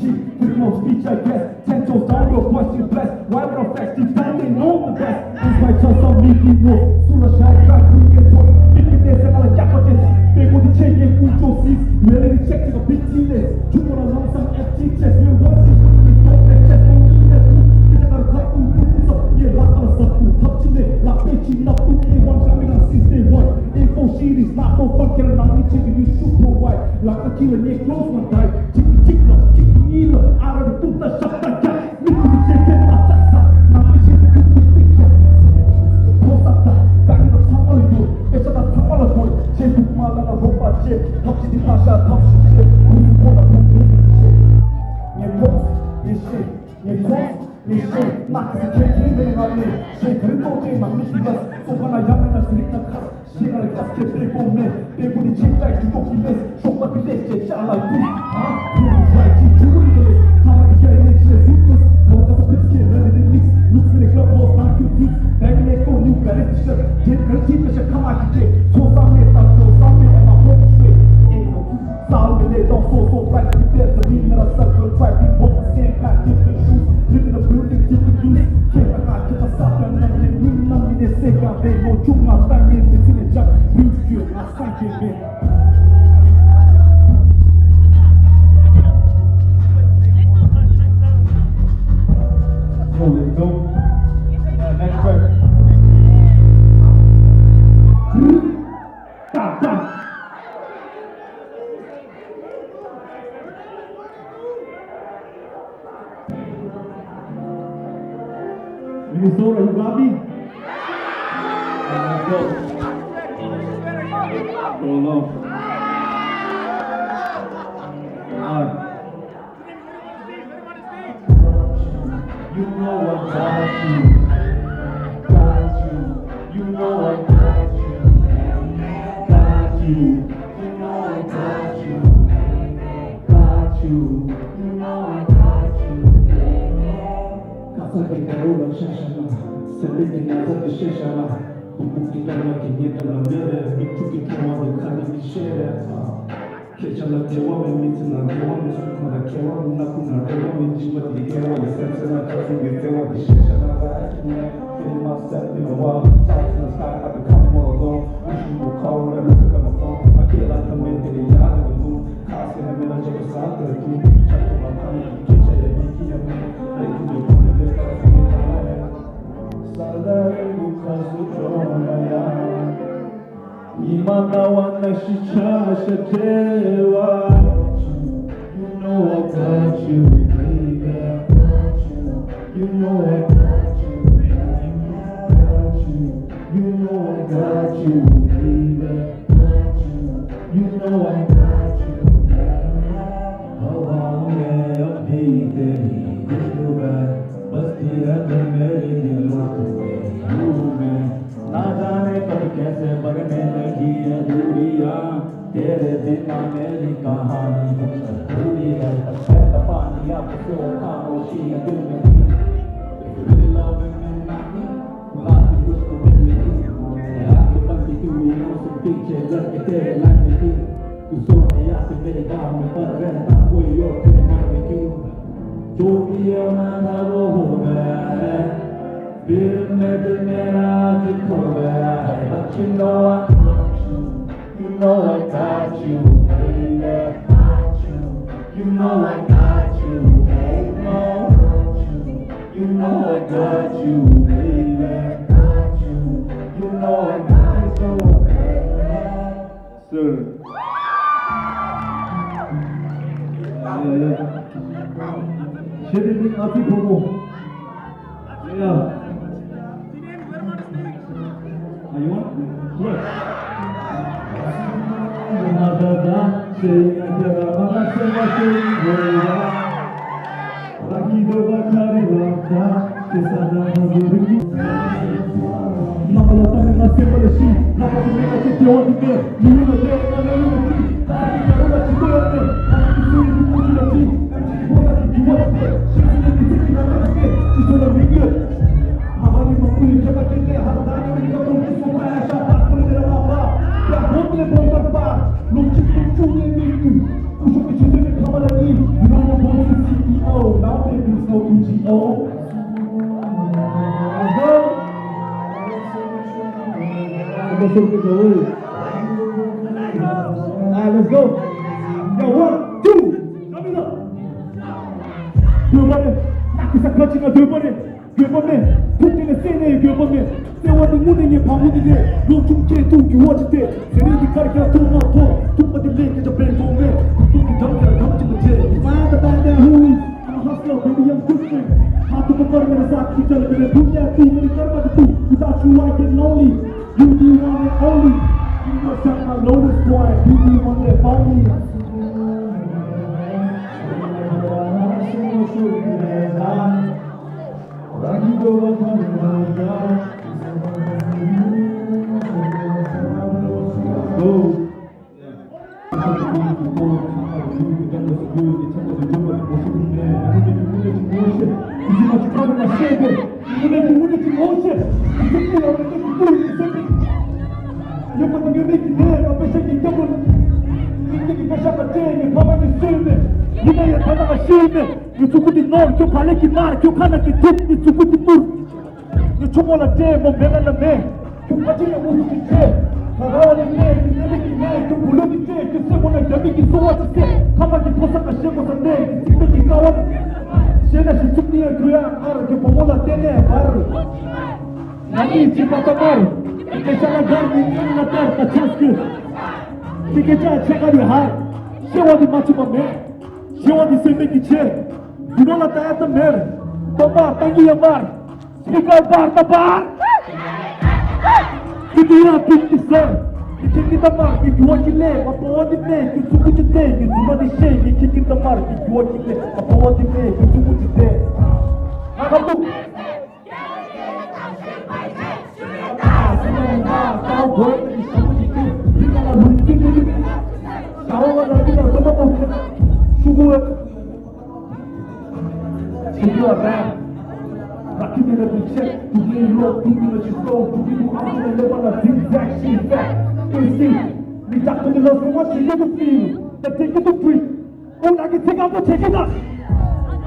cheek, pretty much speech, I guess. Ten toes down, your question blessed. Why would I flex? Deep down, they know the best. It's my trust on me, he knows. Soon as I try to get close. If it is, I'm gonna get for this. They go to check it, who to see. Really check to the big T list. Two for a long time, F T test. We're watching, we don't make test, don't do that. It's a lot of cut, who put this up. Yeah, lock us up, who touch it. Lock bitch, you know, who they want, coming on since day one. Info series, not for fun, get it on me, check it, you shoot for white. Lock the killer, neck close, one die. Tick, tick, no, tick, needle. Out of the boot, the shot, the gun. Holy Ghost. Uh, next verse. Minnesota, you got me? Uh, let's go. Go along. All right. You know I got you, got you. You know I got you, got you. You know I got you, got you. You know I got you, baby. ཁ་སང་གི་དགའ་རོགས་ལ་ཤ་ཤ་ན། སེམས་པའི་གི་ན་ཚ་དེ་བཤད་ཤ་ན། སྤུ་གུ་གི་ལྟ་ན་གི་ཉེ་དུ་ལ་མེད་རེད། མིག་ཆུ་གི་ཕྲེང་བ་དེ་ཁ་ནས་གི་བཤད་རེད། སྐད་ཆ་ལ་དགེ་བ་མེད། མི་ཚེ་ནང་དགེ་བ་མེད། སུ་གང་ལ་དགེ་བ་མེད། སྣ་ཁུག་ན་རེ་བ་མེད། སྦྱིན་པ་དེ་དགེ་བ་ཡིན། སེམས་ཚེ་ན་ཆ་ཚུགས་ཀྱི་བརྩེ་བ་དེ་ཤེས་བྱ་ན་ལ་ཨ་ཁྱི་ནས། Feeling myself in the wild, thoughts in the sky, I've been coming all along. Wishing you call when I look at my phone. I feel like I'm in the yard of the moon. Cars in the middle of the sun, the moon. Check for my phone, you can't check it, you can't. Like you do, you can't. ས་ལ་རིང་པོ་ཁ་སུ་འགྲོ་ན་ཡང་། ཉི་མ་ཟླ་བ་ནག་ཞིག་ཆ་ཤ་བྲལ་བ། You know I got you. तेरी खुशबू है, बसती है तू मेरे दिलों में, यूं मैं ना जाने कब कैसे बढ़ने लगी है दूरियां। तेरे बिना मेरी कहानी कुछ अधूरी है। बस मैं पानी, आपसे खामोशी है दिल में। If you really love me, बुलाती तुझको मिलने की। तेरे आगे बढ़ती दूरियों से पीछे लड़के तेरे लाइन में थी। तू सोने या फिर मेरे गाँव में पर रहता कोई और तेरे नाम में क्यों? जो भी होना था वो हो गया है। फिर मैं दिल मेरा आज खो गया है। But you know I got you. You know I got you, baby. You know I got you, baby. You know I got you, baby. You know I got you, baby. Sir. Yeah, yeah. Şerefin Atik Homo. Yeah. Ah, you want? Yes. Let's go. Yo, one, two. Come it up. Everybody, knock this up, clutching up, everybody. འགྱོད་པ་མེད། ཐུགས་རྗེ་ལ་སེམས་ནས་འགྱོད་པ་མེད། བརྩེ་བ་ནི་དངོས་གནས་ངའི་བ་མོ་ནི་རེད། ལོ་ཆུང་སྐྱེས་ཐུག་རྒྱུ་བ་ཅི་སྟེ། ཟེར་ནས་འདི་གར་ཀྱང་ཐུག་མ་ཐོག་ཐུག་པ་དེ་ལས་སྐད་ཆ་བེད་དགོས་མེད། ཐུག་གི་འགྲམ་ཀྱང་འགྲམ་གཅིག་མ་བྱེད། Who is I'm a hustler, baby, I'm good thing. ཁ་ཐུག་པ་པར་མེད་ས་ཁྱི་ཅལ་མེད་ཐུག་ཡ་ཐུག་མེད་སྐར་མ་དེ་ཐུག Without you I get lonely. You the one and only. You know that my load is quiet. You the one that found me. Go. ངས་ཆུ་ཁུ་དེ་ནོར་ཁྱོད་ཕ་ལེ་གི་མར་ཁྱོད་ཁ་ན་གི་ཐུག་ངས་ཆུ་ཁུ་དེ་སྤུར། ངས་ཆུ་མོ་ལ་སྤྲད་མོ་མེ་ལ་ལ་མེ། ཁྱོད་ཕ་ཆི་ལ་མུ་ཟུ་གི་ཆེ། ད་ར་བ་ལེ་མེ་གི་ནེ་ལེ་གི་མེ་ཁྱོད་བུ་ལོ་གི་ཆེ། ཁྱོད་སེ་མོ་ལ་རྒྱ་མི་གི་སོ་བ་ཆི་སེ། ཁ་མ་གི་ཕོ་ས་ཀ་ཤེ་གོ་ས་མེ་གི་ཚིག་པེ་གི་ཀ་བ། ཤེ་ན་ཤི་ཚུག་ནི་ཡ་ཁྱོད་ཡ་ཨ་ར་ཁྱོད་བུ་མོ་ལ་བརྟེན་ནས་བར། ང་གཉིས་གཅིག་པ་ལྟ་མར། ཁྱེད་ཤ་ལ་གར་མི་ཉན་ན་ལྟར་ད་ཆས་ཀྱི། ཁྱེད་སྐད་ཆ་ཆེ་ག་རི་ཧར། ཤེ་བ་དེ་མ་ཆུ་མ་མེ། ཤེ་བ་དེ་སེམས་པའི་གི་ཆེ། རྒྱུ་ནོར་ལ་ལྟ་ཡ་ལྟ་མེར། སྟོང་པ་བཏང་གི་ཡ་མར། སི་ཀར་པར་ལྟ་པར། ཁྱི་དེ་ཡང་ཐུག་གི་ཟེར། ཁྱི་ཁྱི་ལྟ་མར་གི་རྒྱུ་བ་གི་ལས་ང་པོ་བ་དེ་མེད་ཀྱི་ཚུ་གུ་ཅི་ལྟས་ཀྱི་རྫུན་མ་དེ་ཤེས་ཀྱི་ཁྱི་ཁྱི་ལྟ་མར་གི་རྒྱུ་བ་གི་ལས་ང་པོ་བ་དེ་མེད་ཀྱི་ཚུ་གུ་ཅི་ལྟས། ང་ཁ་ཐུག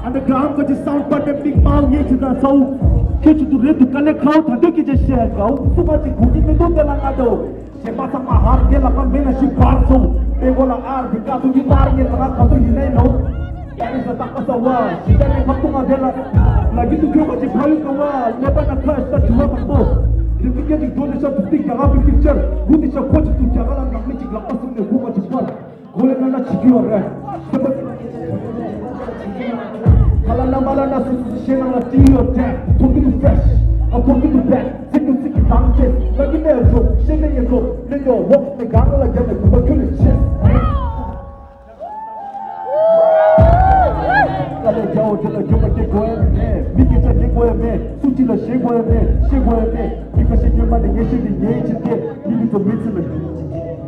Underground got the sound pandemic མང་ངེས་ཀྱི་ན་ཚའུ། ཁྱོད་ཀྱི་དུ་རེད་དུ་དཀའ་ལས་ཁའུ་ད་འདོད་ཀྱི་ཅེས་བཤད་གའུ་སུ་མ་ཅིག་གུ་གི་མི་འདུག་དེ་ལ་ང་དོ། ཞེ་མ་ཚང་མ་ཧར་གེ་ལ་པ་མེ་ན་ཤི་བར་སོང་པེ་གོ་ལ་ཨར་འདི་ཀ་ཏུ་གི་པར་ངེ་ལ་ང་ག་ཏུ་ཡིན་ནའི་ནོ། ཡ་རི་ས་ཏག་པ་ས་བ་ཞི་ཏ་ནེ་ཁ་ཏུ་ང་དེ་ལ་ལ་གི་ཏུ་ཁྱོད་ཀ་ཅིག་ཕ་ཡུལ་ག་བ་ལེ་པ་ན་ཁ་ས་ཅུ་བ་མ་ཏོ། རི་ཏི་ཀེ་ཅིག་འགྲོ་ནི་ཤ་ཏུ་ཏིག་རྒྱ་ག་པི་པིག་ཅར་གུ་ཏི་ཤ་ཁོ་ཅིག་ཏུ་རྒྱ་ག་ལ་ནག་མི་ཅིག་ལག་པ་སུ་ནེ་གུ་ཀ་ཅིག་པར། གོ་ལེ་ན་ན་ཆི་ཀི་ཡོད་རེད། ཁ་ལ་ན་མ་ལ་ན་སུ་སུ་ཤེ་ན་ལ་ཏི་ཡོད་དྲ། ཐོག་གི་ཏུ་ཕྲེཤ། ཨ་ཐོག་གི་ཏུ་བེད། ཚིག་ཏུ་ཚིག་གི་དང་ཆེ། ལ་གི་ནེ་རོ་ཤེ་ནེ་ཡེ་རོ་ནེ་ཡོ་ཝོག་ནེ་གང་ལ་རྒྱབ་ནེ་གུ་པ་ཁྱོད་ལེ་ཆེ། ཀ་ལེ་ ཡ་འོ་དེ་ལ་འགྱོད་པ་སྐྱེ་དགོས་ཡ་མེད། མི་སྐད་ཆ་ཉན་དགོས་ཡ་མེད། སུ་གཅིག་ལ་ཞེན་དགོས་ཡ་མེད། ཤེས་དགོས་ཡ་མེད། མི་ཁ་ཤས་སྐྱོན་པ་ནི་ངས་ཤེས་ཏེ་ངས་བྱེད་དེ། མི་མི་ཚོ་མི་ཚེ་ལ་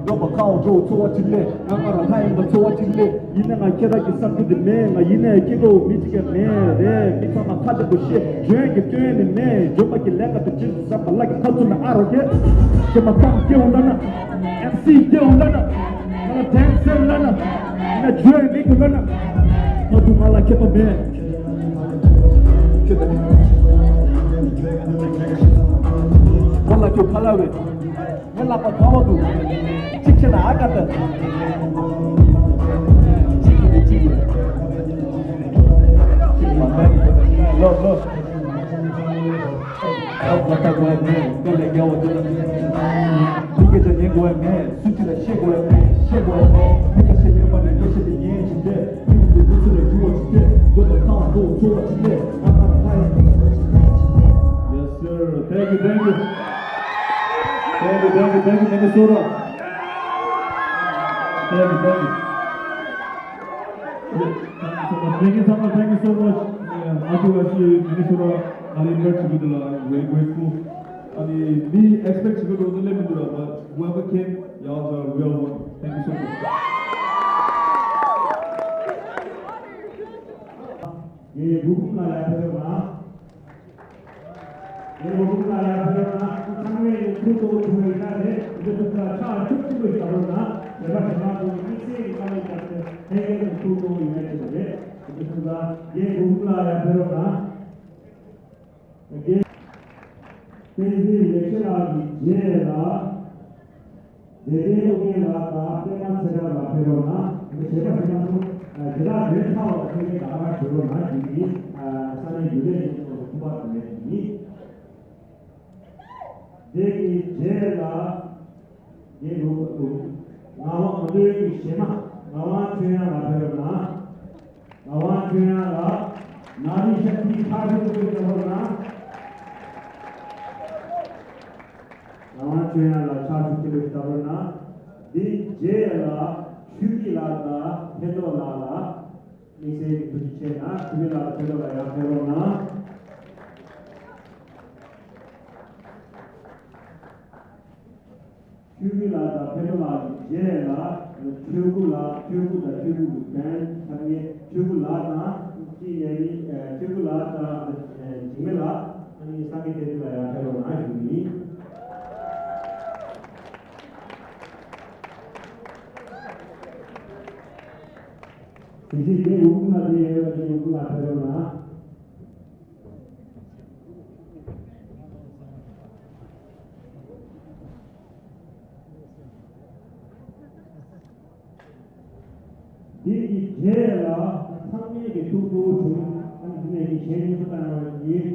འགྱོད་པ་ཁ་འོ་འགྲོ་འཚོ་བ་ཅིག་ལས། ང་ང་རང་ལྷ་ཡིན་པ་འཚོ་བ་ཅིག་ལས། ཡིན་ན་ང་ཁྱེད་རང་གི་བསམ་རྒྱུ་དེ་མེད། ང་ཡིན་ནའི་སྐྱེ་དགོས་མི་གཅིག་ཀྱང་མེད་རེད། མི་ཚང་མ་ཁ་བདེ་པོ་བཤད། འཇོན་གྱི་སྐྱོན་ནི་མེད། འཇོན་པ་གི་ལས་ཀ་དེ་བྱེད་སུ་བསམ་པ་ལ་གི་ཁ་ཚུར་ན་ཨ་རོ་གེ། ཁྱེད་མ་ཕམ་སྐྱེ་འོང་ད་ན། ཨེམ་སི་སྐྱེ་འོང་ད་ན། ང་ལ་ཌན་སར་ལ་ན། ང་ལ་འཇོན་མི་དགོས་ལ་ན། ང་དུ་ང་ལ་ཁྱད་པར་མེད། ཁྱེད་ད་ཁྱེད་ད། ང་ལ་ཁྱོད་ཁ་ལ་བས། ངའི་ལག་པ་གང་བ་འདུག་གཅིག་བྱས་ན་ཨ་ཀ་ད། གཅིག་གིས་གཅིག་གིས། གཅིག་མ་མ་ལོ་ལོ། ཨ་ཁ་ད་གོ་ཡ་མེད། དཀའ་ལས་རྒྱག་པ་དེ་ལ་མེད། མི་སྐད་ཆ་ཉན་དགོས་ཡ་མེད། སུ་གཅིག་ལ་བཤད་དགོས་ཡ་མེད། བཤད་དགོས་ཡ་མེད། མི་ཁ་ཤས་སྨྱོན་པ་ནས་སྐད་ཆ་དེ་ཉན་བྱེད་དེ། མི་མི་ཚོ་མི་ཚེ་ལ་འགྱུར་བ་བྱེད་དེ། འགྱོད་པ་ཁ་འོ་འགྲོ་འཚོ་བ་བྱེད་དེ། ང་ང་ལ་ལྷ་ཡིན། Yes, sir. Thank you, thank you. Thank you, thank you, thank you, Minnesota. Thank you, thank you. Thank you so much. Thank you so much, thank you so much. Uh, Atu Ashi, Minnesota, ང་ལ་invite བྱས་པ་དེ་ལ I'm very grateful. ཨ་ནི་མི་expect བྱེད་པའི་ལོ་ནི་སླེབས་མི་འདུག་ལ། But whoever came, y'all are real one. Thank you so much. ངའི་མགུར་གུམ་ལ་ཡར་ཕེབས་རོགས་གནང་། ངའི་མགུར་གུམ་ལ་ཡར་ཕེབས་རོགས་གནང་། ཁོང་ཚང་མས་ངའི་ཐུགས་དོགས་བྱུང་བའི་ན་རེད། འདི་ཚོ་ལ་ཕྱག་མཆོག་གཅིག་པུ་ཞུ་རོགས་གནང་། ལས་ཀ་བྱེད་མ་ཐུབ་དམིགས་བསལ་གྱི་དཀའ་ལས་བརྒྱབ་སྟེ་ཕ་གིར་ཐུགས་དོགས་ཡོད་མཁན་ཞིག་རེད། འདི་ཚོ་ལ་ངའི་མགུར་གུམ་ལ་ཡར་ཕེབས་རོགས་གནང་། བསྟན་འཛིན་ལེགས་བཤད་ལགས་ཀྱི་རྗེས་ལ། བདེ་ལྡན་ཨོ་རྒྱན་ལགས་དང་པད་མ་ཚེ་བཀྲ་ལགས་ཕེབས་རོགས་གནང་། དེ་བྱས་པ་ཞིག་ན་ཐུག་དེ་དག་མགྲོན་ཚང་བ་ཕེབས་མཁན་གང་མང་ཞིག་རོགས་གནང་ཞུ་གི་ཡིན། ས་གནས་རྒྱུན་ལས་ཀྱི་ཐོག་ནས་ཐུགས་ཕམ་དུ་མེད་ཞུ་གི་ཡིན། དེ་གི་རྗེས་ལ། དེ་རུ་རུ། ངག་དབང་མདོ་དབུས་ཀྱི་གཞས་མ་ངག་དབང་ཆོས་དབྱངས་ལགས་ཕེབས་རོགས་གནང་། ངག་དབང་ཆོས་དབྱངས་ལགས། ནཱ་རི་ཤཱཀ་ཐི་ཕྱག་ཤུགས་ཀྱིས་ཕེབས་རོགས་གནང་། ངག་དབང་ཆོས་དབྱངས་ལགས་ཕྱག་ཤུགས་ཀྱིས་ཕེབས་རོགས་གནང་། དེ་རྗེས་ལ་ཆོས་སྐྱིད་ལགས་དང་ཕན་ཐོགས་ལགས་ལ། དམིགས་བསལ་གྱི་ཐུགས་རྗེ་ཆེ་གནང་། ཆོས་སྐྱིད་ལགས་དང་ཕན་ཐོགས་ལགས་ཡར་ཕེབས་རོགས་གནང་། ཆོས་སྐྱིད་ལགས་དང་ཕན་ཐོགས་ལགས་ཀྱི་རྗེས་ལ་ཆོས་སྐུ་ལགས། ཆོས་སྐུ་དང་ཆོས་སྐུ་གི་བན་ཚང་མས་ཆོས་སྐུ་ལགས་དང་གཅིག་ནས་ནི་ཆོས་སྐུ་ལགས་དང་འཇིགས་མེད་ལགས། ཨ་ནི་སངས་རྒྱས་བསྟན་འཛིན་ལགས་ཡར་ཕེབས་རོགས་གནང་ཞུ་གི་ཡིན། དེ་བཞིན་རྒན་འུ་ཀུ་ལགས་དེ་ཡོད་པ་ཅིག་འུ་ཀུ་ལགས་ཕེབས་རོགས་གནང་། འདི་གི་རྗེས་ལ་ཚང་མས་ཀྱི་ཐུགས་སྤྲོ་བྱུང་། ཨ་ནི་འདི་ནས་ཀྱི་གཞས་སྙན་པོ་བཏང་བ་ཡིན།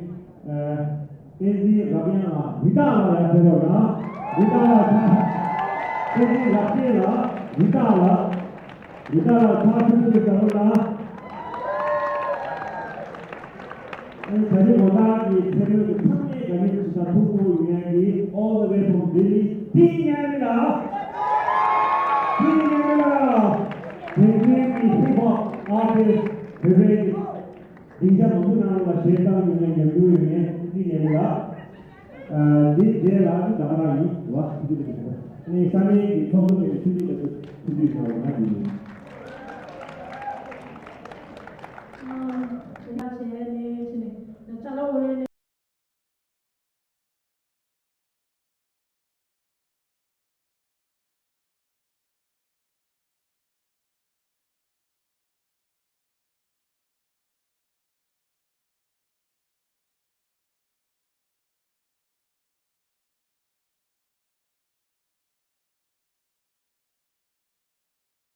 བསྟན་འཛིན་རབ་དབྱངས་ལགས། རི་དྭགས་ལགས་ཡར་ཕེབས་རོགས་གནང་། རི་དྭགས་ལགས་ཕྱག་བསྟན་འཛིན་རབ་རྒྱས་ལགས། རི་དྭགས་ལགས། རི་དྭགས་ལགས་ཕྱག་ཤུགས་ཀྱིས་རྒྱབ་རོགས་གནང་། ཨ་ནི་ད་རེས་ངོ་རྟགས་ཀྱི་མཚན་མོའི་གི་ཚང་མས་དགའ་ཉེ་ཞིག་དང་ཐུགས་ཁུར་ཡོད་མཁན་གྱི་all the way from Delhi ཏིང་ཡན་ལགས། ཏིང་ཡན་ལགས། དེང་དུས་ཀྱི་ཧིབ་ཧོབ་ཨར་ཊིསི་བོད་པའི་གི་སྡིངས་ཆ་མང་པོ་ནང་ལ་གཞས་བཏང་ཡོད་མཁན། རྒྱབ་སྐྱོར་ཡོད་མཁན་ཏིང་ཡན་ལགས། འདི་རྗེས་ལ་ནི་ད་ག་རང་ཡིན་བ། ཐུགས་རྗེ་ཆེ། ཨ་ནི་ས་གནས་ཀྱི་ཚོགས་གཙོ་ནས་ཆུ་ཚོད་ལ་ཐུགས་རྗེ་ཆེ་ཞུ་བ་ཡིན་ན་འདི་ཡིན། ཨ། དེ་ན་བྱས་ནས་ཕྱི་ནས་ཅ་ལག་འོ་རེད།